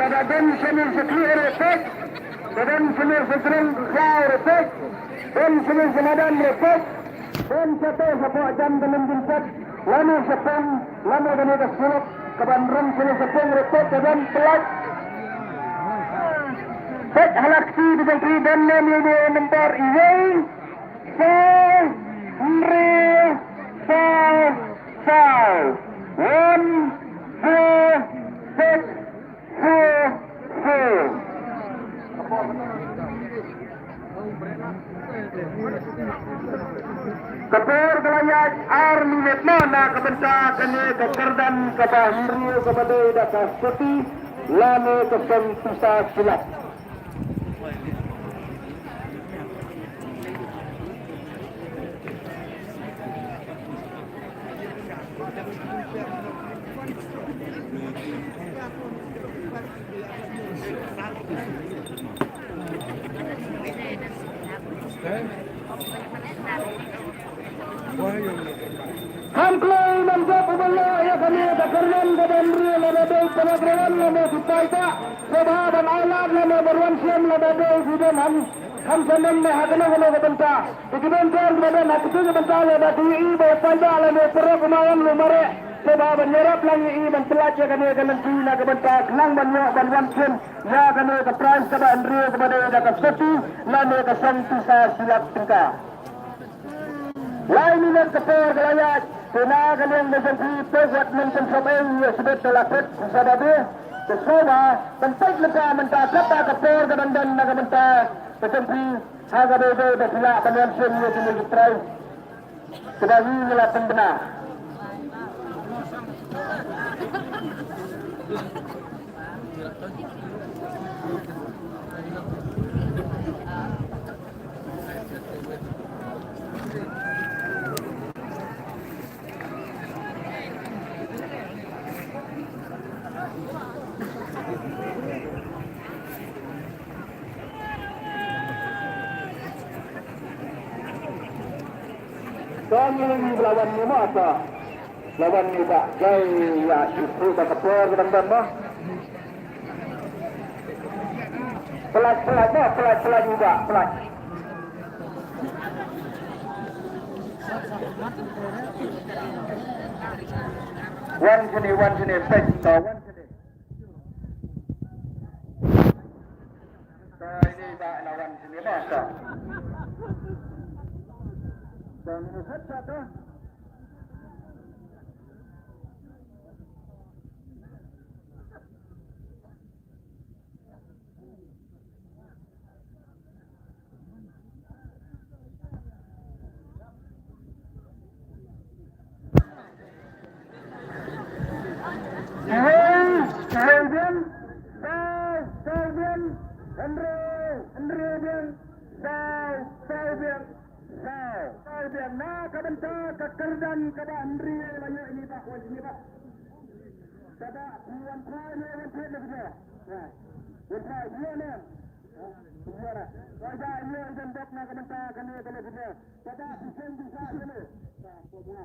Lada don sha mur sha khlieh re peit, lada don sha mur sha jrong khlieh re peit, don sha mur sha madan re peit, don sha to sha pok jam ka lum jingpeit, lane sha pung, lane kane ka sulok, kaban rung sha mur sha pung re peit, ka don pynlait. Peit ha la kti ka jong phi, don ne ne ne number uwei, saw, hynriew, saw, saw. One, four, six, Ka por ka la ïaid ar minit na, na ka bynta kane ka kyrdan kaba hynriew kaba dei da ka Soti lane ka seng pisa silat. Kham kloi nam jop u ban leh ïa kane ka kyrdan kaba hynriew lada dei para Grawon lane ki paidbah, sngewbha ban ailad lane ban wan shim lada dei ki don ha Kham sngewbha ha kano kano ka bynta. Te ki don kiba don ha kito ki bynta lada ki ïohi ba u paidbah lane u paralok u ma wan u mareh, sngewbha ban ïarap lang ïohi ban pyllait ïa kane ka lynti na ka bynta khnang ban ïoh ban wan shim ïa kane ka prize kaba hynriew kaba dei da ka Soti lane ka seng pisa silat tyngka. Lai minit ka por ka la ïaid. Te na ka liang ka jong phi, peit wat nym pynshong ei ïa shibit, te la kut sa ba dei. Te sngewbha ban peit mynta, mynta kata ka por ka dang don na ka bynta ka jong phi. Ha kaba dei ba phi lah ban wan shim ïa kine ki prize kiba ngi la pynbna. Kong ïa ngi ba la wan ngi mo, to. La wan ngi ba jai ïa i pu ba ka por ka dang don mo. Pyllait, pyllait mo, pyllait, pyllait ngi ba, pyllait. Wan shane, wan shane, peit, to, wan shane. To, ine i bah la wan shane, ma, to. To, ine i bah, to. Uwei, uwei biang, saw, saw biang, hynriew, hynriew biang, saw, saw biang, saw, saw biang. Na ka bynta ka kyrdan kaba hynriew la ïoh ine i bah, wan ine i bah. Kaba wan phai ne wan phai ne kaba. Wan phai ne. Wan phai ne. Wan phai ne. Wan phai ne.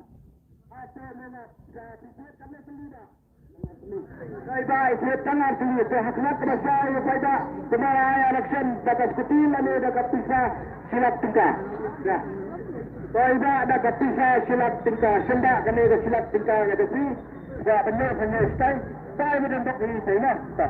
Paidbah, ïa ka tang ar tylli, te ha khmat kaba shai ïa u paidbah, kumba ai election da ka scooty lane da ka pisa shi lak tyngka. Ïa. Paidbah da ka pisa shi lak tyngka, shynda kane ka shi lak tyngka ka jong phi. Ba ban ïoh ban ïoh stai, stai ba don dok hi tai na. Ta.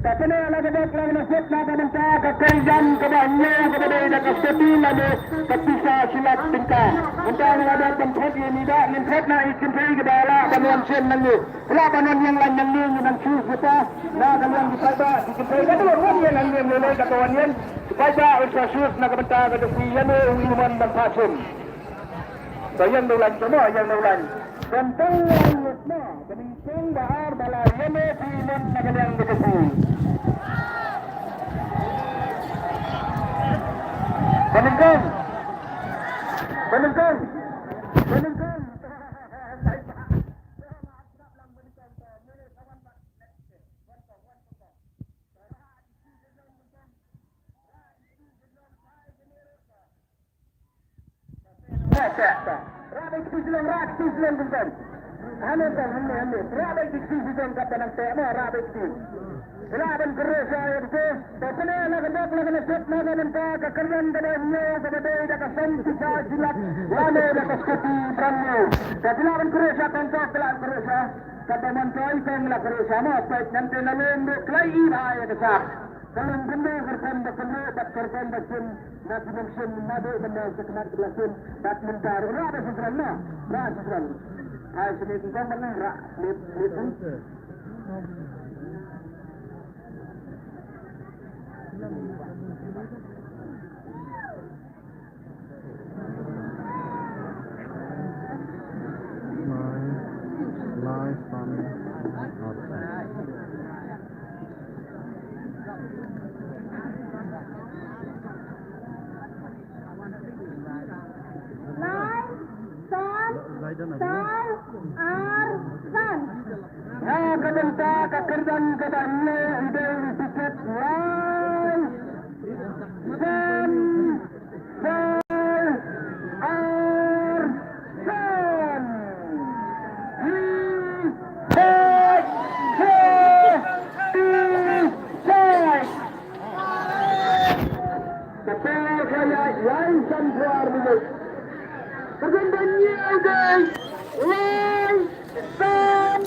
Te pyneh la ka dok la ka nasib na ka bynta ka kyrdan kaba hynñiew kaba dei da ka scooty lane ka pisa shi lak tyngka. Mynta nga la dok ban thot ïa ngi da ngin thot na i kynthei kaba lah ban wan shim nangne. Lah ban wan ïeng lain nangne ngi ban shu shuta na ka liang ki paidbah ki kynthei ka don wan ïeng nangne lei ka don wan ïeng. Ki paidbah un sa shu na ka bynta ka dok ïa ne u i man ban phah shim. Ka ïeng dau lain ka mo, ïeng dau lain. Tang wan lut mo, ka nyngkong ba ar ba lai ïa mo phi mon na ka liang ka jong phi. Ka nyngkong. Ka nyngkong. Ka nyngkong. Rah bad kti shlong, rah kti shlong, kongsan. Hane, kongsan, hane, hane. Rah bad kti shlong, kata nang teh, mo, rah bad kti. Rah ban kyrdoh sha ïa kti. Te pyneh la ka dok la ka nasib na ka bynta ka kyrdan kaba hynñiew kaba dei da ka san pisa shi lak. Lane da ka scooty brand new. Te pyneh ban kyrdoh sha kong, kong, pyneh ban kyrdoh sha. Kata ban toi kong la kyrdoh sha, mo, peit nangta na lum duk klai i bha ïa ka sak. Ka long khyndiat ka rukom ba khyndiat bad ka rukom ba shim na ki nongshim naduh mynne sha khmat ka la shim bad mynta ruh rah ba shisien na rah shisien. Ai sini ki kong ba na rah lip lip pun. Lai, lai, san, arphew. Lai, san, saw, ar, san. Ha ka bynta ka kyrdan kaba hynñiew i dei i tiket lai, san, saw, ar, san. Hi, hoi, hi, hi, hoi. Ka por ka ïaid lai sanphew ar minit. Ka kyrdan ba hynñiew dei lai san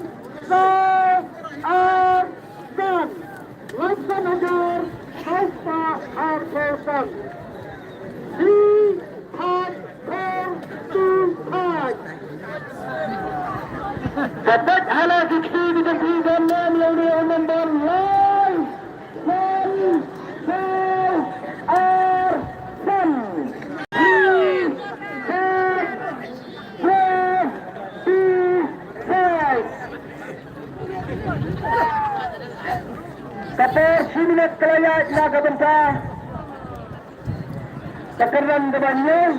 saw ar san. Lai san hajar saw spah arphew san. Hi hoi hoi hi hoi. Ka dei hala ki kti ki jong phi don ïa une u number lai. San, saw, ar, san. Hi, hi, hi, hi, hi. Ka por shi minit ka la ïaid na ka bynta ka kyrdan kaba hynñiew.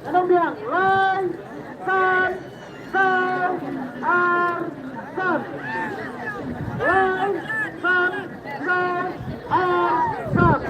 Ka nongbiang, lai, san, saw, ar, san. Lai, san, saw, ar, san.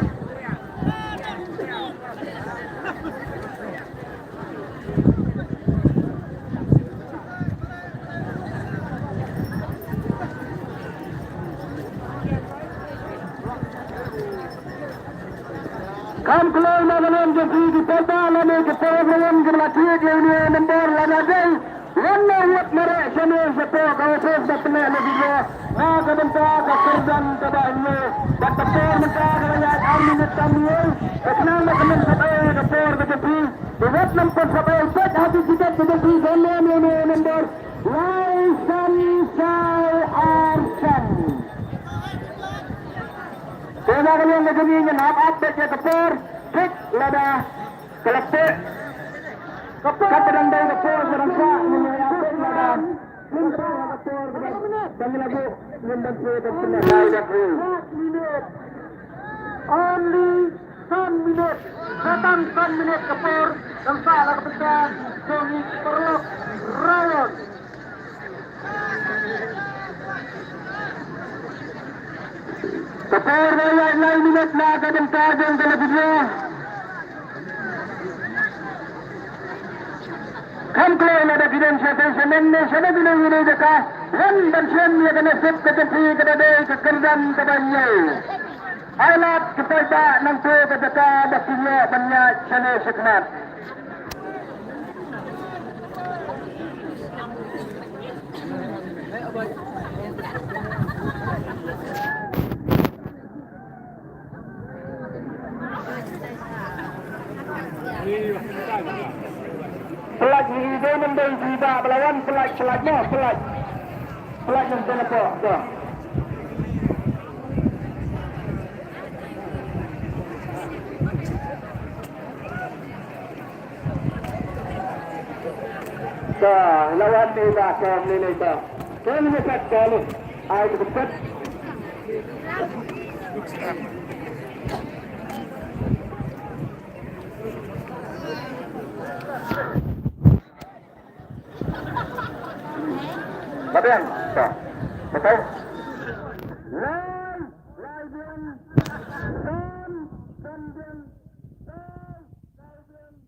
Kam kloi na ka liang jong phi ki paidbah lane ki paidbah lane ki la thied ïa une u number lada dei wan na wad mareh shane shapoh ka office ba pynleh na ki draw na ka bynta ka kyrdan kaba hynñiew. Bad ka por mynta ka la ïaid ar minit tam ïa ka khnang ba ka men sap ei ka por ka jong phi. Te wat nym pynsaphriang, peit ha ki tiket ki jong phi, don ne em ïa une u number lai san saw ar san. Te na ka liang ka jong ngi ngin ap ap beit ïa ka por, peit lada ka la peit. Ka por ka dang dei ka por ka dang sah, ngin ïa ap beit lada. Mynta ka por ka dang, dang la buh ngin ban peit ka por lai da peit. Only San minit, sa tang san minit ka por, dang sah la ka bynta jong i paralok Ryan. Ka por ba ïaid lai minit na ka bynta jong ka lucky draw. Kham kloi lada ki don sha station ne sha kino kino ki jaka, wan ban shem ïa ka nasib ka jong phi, ka da dei ka kyrdan kaba hynñiew. Ai lad ki paidbah nangto ka jaka ba phi ïoh ban ïaid shane shakhmat. Pynlait, ngi dei myndai jingïabah ba la wan, pynlait, pynlait mo, pynlait. Pynlait, nang dei na pok, to. Ka, lawan ni ba ka ni ni ba. Ka ni ni kat ka ni. Ai ka kat. Ba biang. Ka. Betul. Lai, lai biang. San, san biang. Lai, lai biang.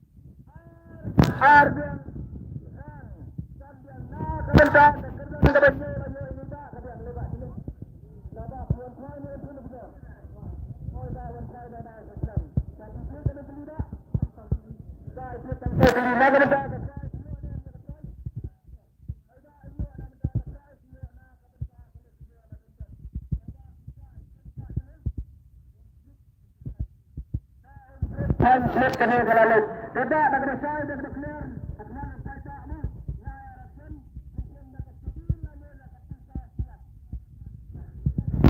Pynslip kane ka la lut. Te ba da ka dei sai da ka dei clear. Ka kane ka sai ta mo. Nga ya rasen.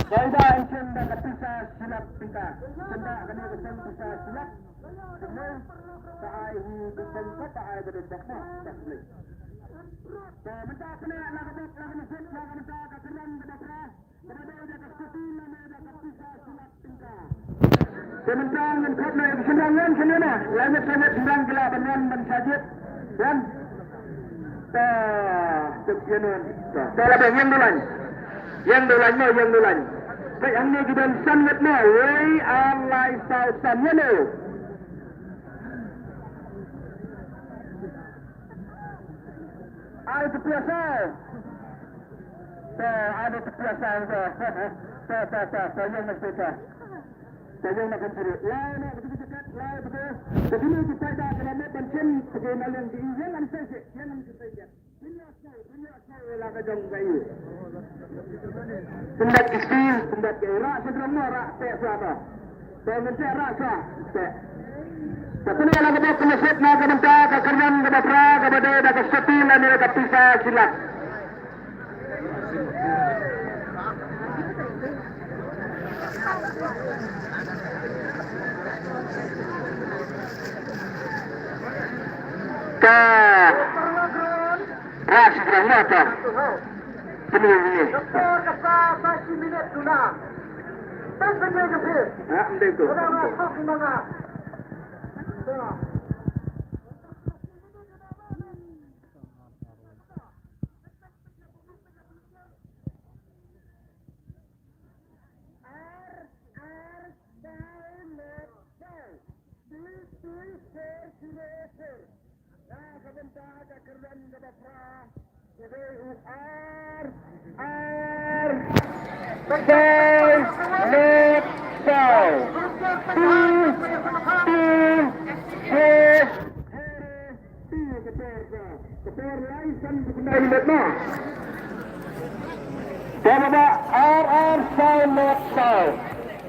Sai da in chen da ka pisa silap pita. Chen da kane ka seng pisa silap. Kane ka ai hi ka seng ka ta ai ka dei dak mo. Dak ni. Te mynta kane la ka bok la ka nasib la ka mynta ka kren ka bok la. Te mynta ngan khot na, ïa ki shynrang wan shane na. Lai ngut, lai ngut shynrang ki lah ban wan ban shah jied. Wan. Ta, ta ïeng wan. Ta, ta la bang ïeng dulaiñ. Ïeng dulaiñ no, ïeng dulaiñ. Peit hangne ki don san ngut na. Wei, ar, lai, saw, san, ïeng no. Ar ki pisa. Ta, ar ki pisa ta. Ta, ta, ta, ta, ïeng na pisa. Te jong na kan suri. Lai na betul betul kat, lai betul. Te kini kita dah kena met ban chen, te kena leng di yang am sai se, yang am sai se. Dunia sai, dunia sai la ka jong ka i. Pyndat ki spi, pyndat ki ra sa drong no ra te sa ta. Te ngan te ra sa te. Te kini la ka bok kena set na ka bynta ka kyrdan ka bapra ka badai da ka sati la ne ka pisa silat. Ta. Ras drama ta. Penuh ini. Ha, ndai tu. Ar, ar, saw, met, saw. Dui, dui, ser, sire, ser. Na ka bynta ka kyrdan kaba phra, ka dei u ar, ar, saw, met, saw. Tu, tu, ser, ser. Ka por lai san bad khyndai minit na. Te ba ar ar saw met saw.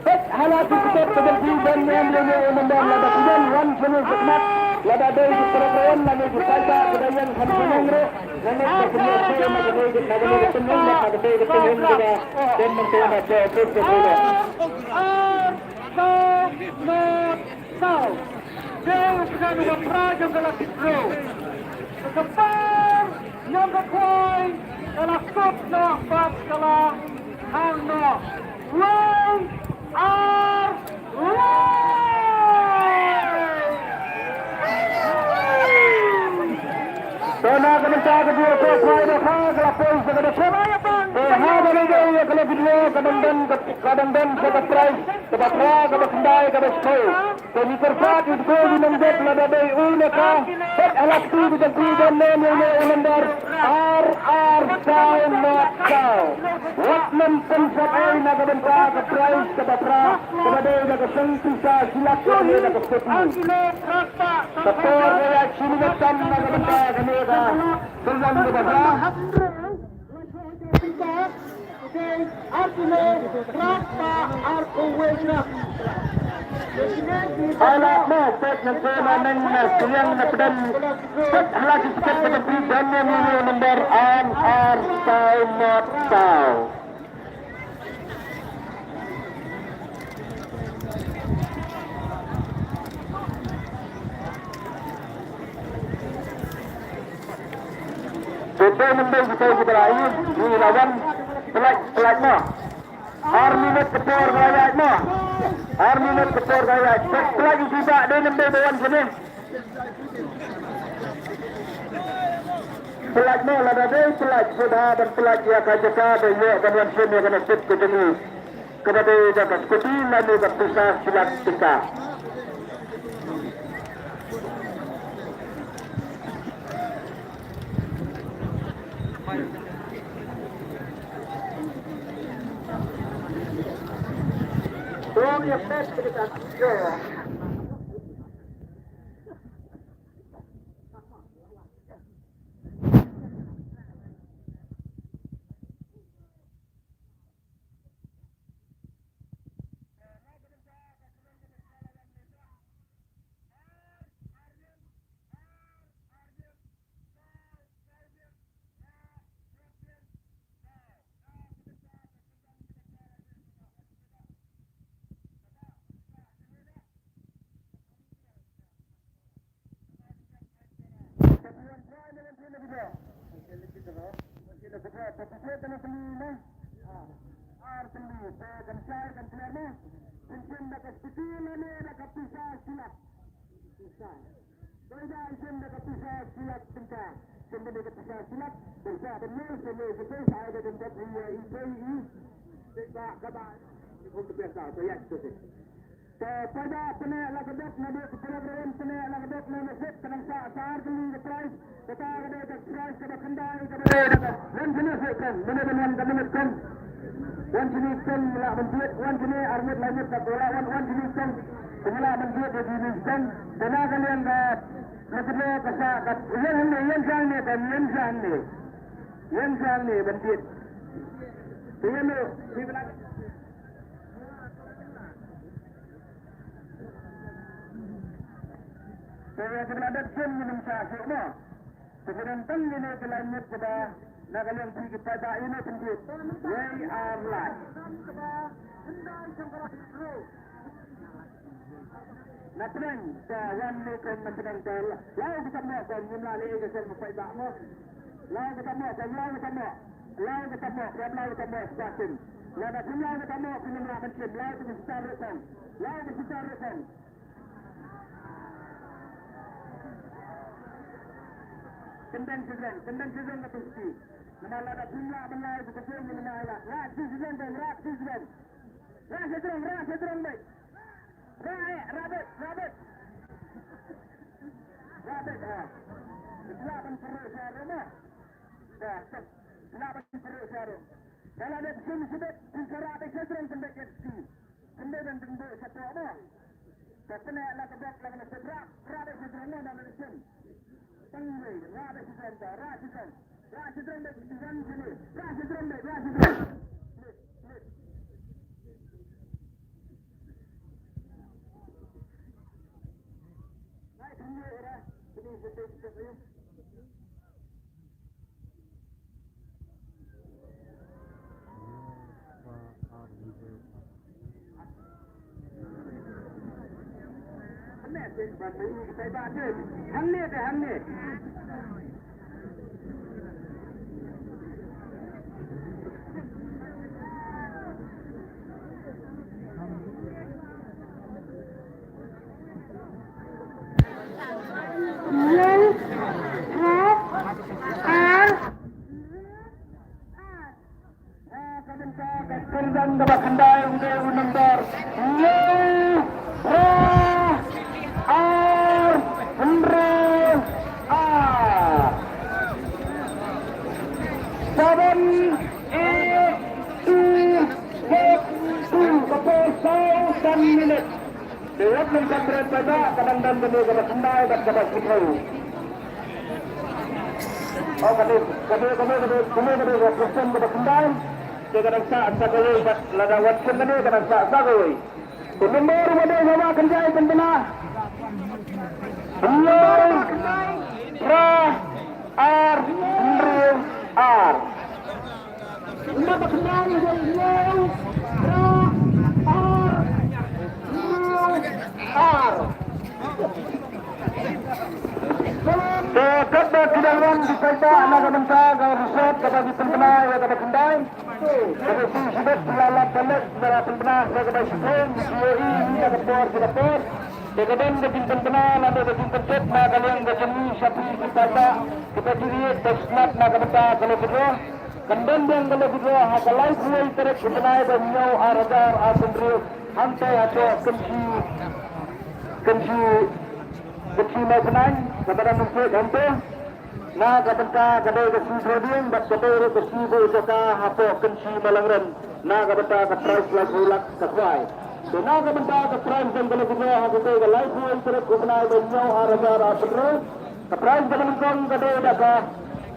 Peit hala ki kutep ka jong phi ban ïam ïa u number lada phi don wan shuwa sha khmat. Lada dei ki kutep wan lane ki paidbah ki da ïeng kham shnong ruh. Lane ka shnong ruh na ka dei ka shnong na ka dei ka shnong ka dei ka shnong ka dei ka shnong ka dei ka shnong. Ar saw met saw. Dei u kynnoh u ba phra jong ka lucky draw. Ka kpar jong ka coin ka la sop noh bad ka la hang noh. Wei ar wei. Te na ka bynta ka jingïakob phai da pha ka la poi sa ka dkhot. Te ha ba la Ïa ka la video ka dang don, ka dang don sa ka prize kaba phra, kaba khyndai, kaba shiphew. Te ngi kyrpad ïa u dei u nongdep lada dei u ne ka, peit ha la kti ka jong phi, don ne em ïa u number ar ar saw nod saw. Wat nym pynsep ei na ka bynta ka prize kaba phra, kaba dei da ka seng pisa shi lak lane da ka scooty. Ka por ka ïaid shi minit tam na ka bynta kane ka seng kaba phra. Ala mo pet nang ko na nang na siliang na pdan. Pet hala ki tiket ka tempi dan ne mulu number an ar tau mot tau. Te dei mynta kita kita lain ni lawan pelaj pelaj ma. Ar minit ka por ka ïaid ma. Ar minit ka por ka ïaid. Pelaj kita dei mynta bawan sini. Pelaj ma lada dei pelaj suda ban pelaj ïa ka jaka dei ïa ban wan sini ïa ka nasib ka jong i. Kaba dei da ka skuti lane ka pisa shi lak tyngka. Te paidbah pyneh la ka dok na dok ka program pyneh la ka dok na nasib ka nang sa sar ka li ka prize kata ka dei ka prize kaba khyndai kaba dei ka wan sini sih kan mene ban wan ka minit kan wan sini kan la ban tiet wan sini ar minit la minit ka bola wan wan sini kan ka la ban tiet di sini kan kena ka liang ka na kedua ka sa ka wan sini wan sang ni kan wan sang ni wan sang ni ban tiet Te ïa no, ki bla. Te ïa ki bla dep sim ngi nym sha shuh mo. Te ki don tang ïa no ki lai miet kiba na ka liang phi ki paidbah ïa no pynjut. Wei ar lai. Na pdeng ka wan ne ka na pdeng ka la u ka mo ka ngim la le ka sel mo paidbah mo. La u ka mo ka la u ka mo. La u ka mo ka la u ka mo spasin. La da pun la u ka mo pun la ban sim la u ka sitar rukong. La u ka sitar rukong. Kendang sidrong, kendang sidrong ka pun sti. Nama la da pun la ban la u ka sim ni nama la. La sidrong dong, la sidrong. Ra sidrong, ra sidrong dong. Rabbit, rabbit, rabbit. Rabbit, ah. Ila ban perlu serum ah. Dah, dah. Ila ban perlu serum. Kalau ada pun sebut, pun serak ada sedrong pendek kat sini. Pendek dan pendek satu apa? Dah pernah lah kebab lah kena sedrak, rabbit sedrong mana ada pun. Tangwei, rabbit sedrong, rabbit sedrong. Hangne te, hangne. Khyndai u dei u number hynñiew phra ar hynriew ar. Seven eight two eight two, ka por saw san minit. Te wat nang pynbret paidbah, ka dang don kane kaba khyndai bad kaba shiphew. Oh, kane, kane, kane, kane, kane, kane, kane, kane, kaba khyndai. Te ka dang sah sa kawei bad lada wat shim kane ka dang sah sa kawei. Te number uba dei uba khyndai pynbna. Hynñiew phra ar hynriew ar. Number ba khyndai u dei hynñiew phra ar hynriew ar. Te katba ki dang wan ki paidbah na ka bynta ka result kaba ki pynbna ïa kaba khyndai. Kaba shisha bad ki la lap balik na la pynbna ïa kaba shiphew, ki ïohi na ka por ki la por. Te ka don ka jingpynbna lane ka jingpyntip na ka liang ka jong ngi sha phi ki paidbah kiba ju ïeit ba sngap na ka bynta ka lucky draw. Kan don biang ka lucky draw ha ka laiphew wei tarik u bnai ba hynñiew ar hajar arphew hynriew hangtai hapoh Kynshi, Kynshi, Kynshi Mawphnain kaba dang mynta hangto. Na ka bynta ka dei ka sngi Thohdieng bad ka dei ruh ka sngi buh jaka hapoh Kynshi Malangrem na ka bynta ka prize laiphew lak ka khwai. Te na ka bynta ka prize jong ka lucky draw ha katei ka laiphew wei tarik u bnai ba hynñiew ar hajar arphew hynriew. Ka prize kaba nyngkong ka dei da ka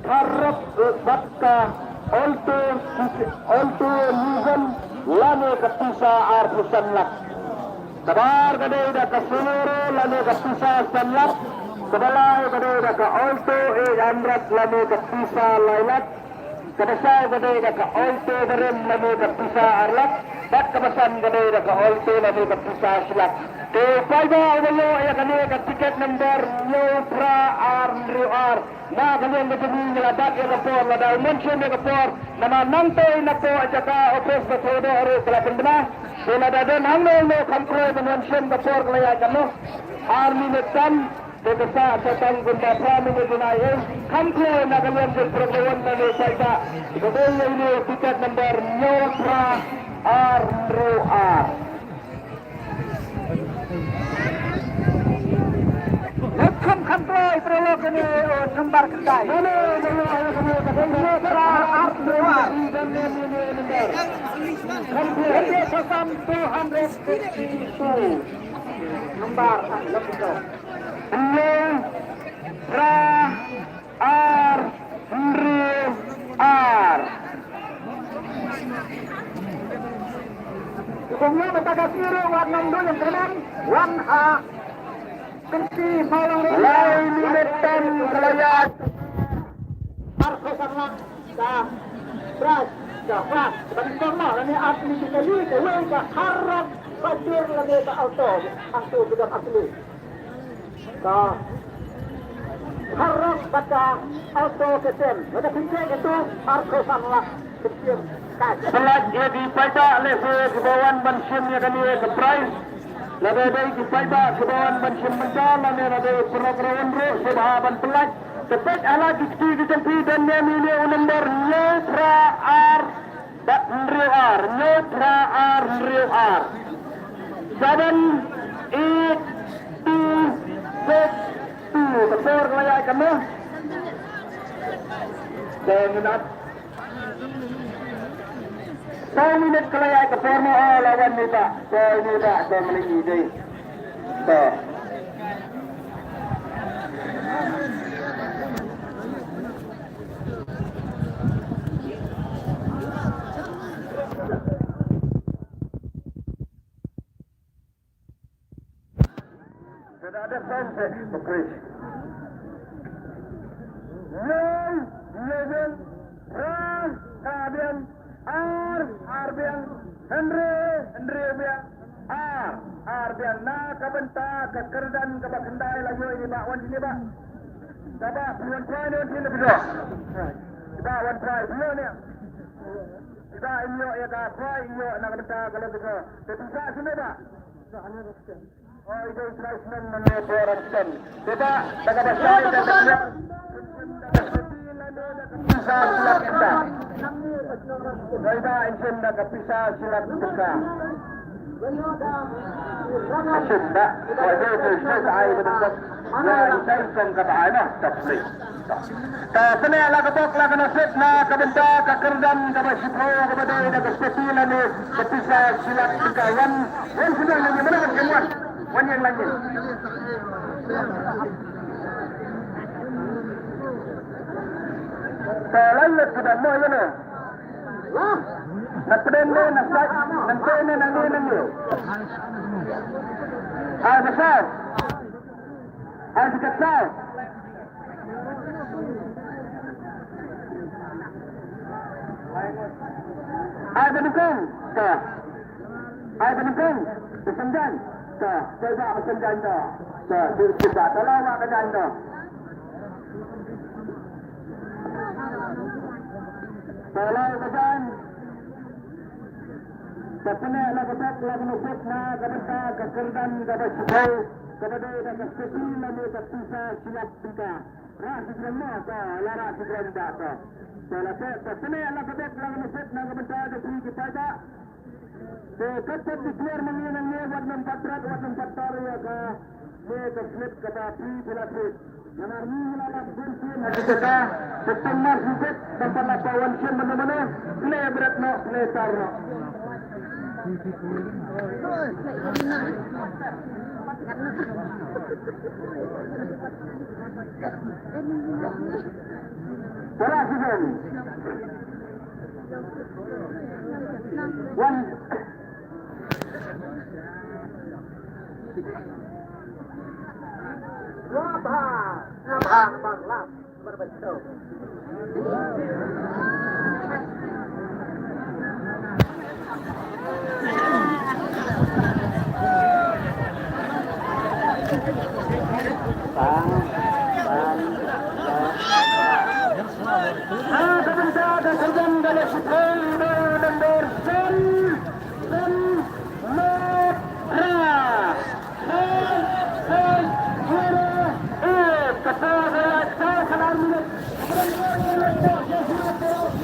Thar Roxx bad ka Alto, Alto Nizam lane ka pisa arphew san lak. Kaba ar ka dei da ka Celerio lane ka pisa san lak. Kaba lai ka dei da ka Alto eight hundred lane ka pisa lai lak. Kaba saw ka dei da ka Alto barim lane ka pisa ar lak. Bad kaba san ka dei da ka Alto lane ka pisa shi lak. Te paidbah uba ïoh ïa kane ka tiket number hynñiew phra ar hynriew ar. Na ka liang ka jong ngi ngi la bat ïa ka por, lada u mon shim ïa ka por namar nangtei napoh jaka office ba sawdong ruh ka la pynbna. Te lada don hangno hangno kham kloi ban wan shim ka por ka la ïaid katno. Ar minit tam te ka sah sa tang kumba phra minit. Ïa ngi kham kloi na ka liang jong pyrshah wan na ne paidbah. Ka dei ïa ine tiket number hynñiew phra ar hynriew ar. Kham kham kloi, paralok, kane, oh, number khyndai. Hynñiew phra ar hynriew ar. Hynñiew phra ar two hundred fifty-two. Number, ah, lok ito. Hynñiew phra ar hynriew ar. Kumno mynta ka sngi ruh wat nang duh ïa kyrmen, wan ha Kynshi Malangrem. Lai minit tam ka la ïaid. Arphew san lak ka prize ka flag. Ban kong mo lane art ni ka li ka wei ka Thar Roxx Bajaj lane ka Alto. Hangto ka dang asli. Ka Thar Roxx bad ka Alto ka same. Lada pynjah ïa kato arphew san lak. Pynlait ïa ki paidbah lehse kiba wan ban shim ïa kane ka prize. Lada dei ki paidbah kiba wan ban shim bynta lane lada dei paralok ruh sngewbha ban pynlait. Te peit ha la ki kti ki jong phi, don ne em ine u number hynñiew phra ar bad hynriew ar, hynñiew phra ar hynriew ar. Seven eight two six two. Ka por ka la ïaid katno? Te ngi nat. Saw minit ka la ïaid ka por mo, oh, la wan ne ba. Te ne ba, te mali i dei. Te. Te da dep sawm te, bakri. Hynñiew, hynñiew biang, phra, phra biang, ar, ar biang, hynriew, hynriew biang, ar, ar biang. Na ka bynta ka kyrdan kaba khyndai la ïoh ïa i Bah Wan Jiliba. Kaba phi wan phra ne wan phi ne phi wan. I Bah Wan Phra phi wan ne. I Bah in ïoh ïa ka phra, in ïoh na ka bynta ka lok ka. Te phi sa shano Bah? Oh, i dei trai snem mane foreign stem. Te ba, da kaba shai da ka shai. Pisa shilak tyngka. Dei ba yn shim da ka pisa shilak tyngka. Shim ba. Wa dei tu shim ai ba dei. Ya, isa isong kaba ai noh. Tap sli. Ta pyneh la ka bok la ka nasib na ka bynta ka kyrdan kaba shiphew kaba dei da ka step lane ka pisa shilak tyngka. Wan, wan sdang lane, mana wan wan. Wan ïeng lane. Ta lane ka da mo ïa no. Na pdeng ne na sait, na pdeng ne na ngi na ngi. Ai ba saw. Ai ba saw. Ai ba nyngkong. Ta. Ai ba nyngkong. Ba synjan. Ta. Ba ba ba synjan ta. Ta. Di di ba ta la wa ka jan ta. Ta la ka jan. Ta pyneh la ka bok la ka nasib na ka bynta ka kyrdan kaba shiphew kaba dei da ka step lane ka pisa shilak tyngka. Rah shi kren mo, ta la rah shi kren da ta. Ta la te, ta pyneh la ka bok la ka nasib na ka bynta da ki paidbah. Te kat kat declare ma ngi nangne wat nang pat rat, wat nang pat tar ïa ka, ne ka slip kaba free phi la trip. Namar ngi ngi la lap gun sien ha ki jaka, te tang mar sien bit, nang pat lap ba wan sien mano mano, khleh bret noh, khleh tar noh. Para sien. Wan. Ngabha, ngabha, ngabha, ngabha. Bang, bang, bang. Ah, ka bynta ka kyrdan ka la shu